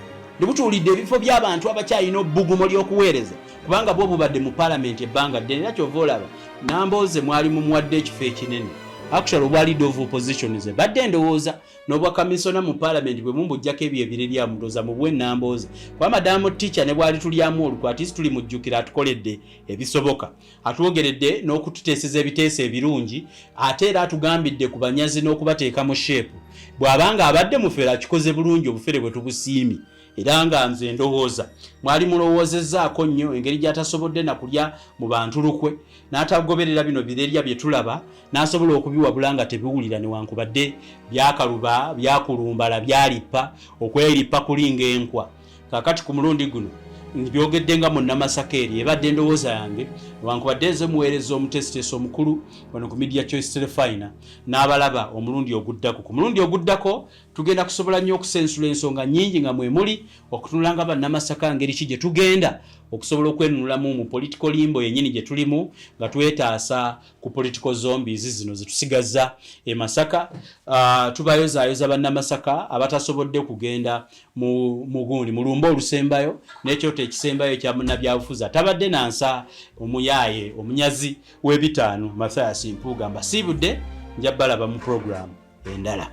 ne butuulidde ebifo by'abantu abakyalina obbugumo ly'okuweereza kubanga bwo bubadde mu paalamenti ebbanga ddene. Era kyova olaba Nambooze mwali mumuwadde ekifo ekinene. Actually obwa leader of opposition nze badde ndowooza n'obwa kamisona mu parliament bwe mumbujjako ebyo ebire lya mudoza mu bwe nambooze kuba madamu teacher ne bwali tulyamu olukwe atisi tuli mujjukira atukoledde ebisoboka atwogeredde n'okututeeseza ebiteeso ebirungi ate era atugambidde ku banyazi n'okubateeka mu sheepu bw'abanga abadde mufere akikoze bulungi obufere bwe tubusiimye era nga nze ndowooza mwali mulowoozezzaako nnyo engeri gy'atasobodde na kulya mu bantu lukwe n'atagoberera bino birerya bye tulaba n'asobola okubiwabula nga tebiwulira newankubadde byakaluba byakulumbala byalippa okwerippa kulinga enkwa kakati ku mulundi guno byogedde nga munnamasaka eri ebadde endowooza yange newankubadde nze muweereza omutesiteesi omukulu wano ku media choice telefina n'abalaba omulundi oguddako ku mulundi oguddako tugenda kusobola nnyo okusensula ensonga nnyingi nga mwemuli okutunula nga bannamasaka ngeri ki gye tugenda okusobola okwenunulamu mu political limbo yennyini gye tulimu nga twetaasa ku political zombies zino zetusigazza e Masaka. Tubayozaayoza bannamasaka abatasobodde kugenda mu mugundi mulumba olusembayo n'ekyoto ekisembayo ekya munnabyabufuzi atabadde nansa omuyaaye omunyazi w'ebitaano Mathias Mpuuga. Mbasiibudde, nja balaba mu program endala.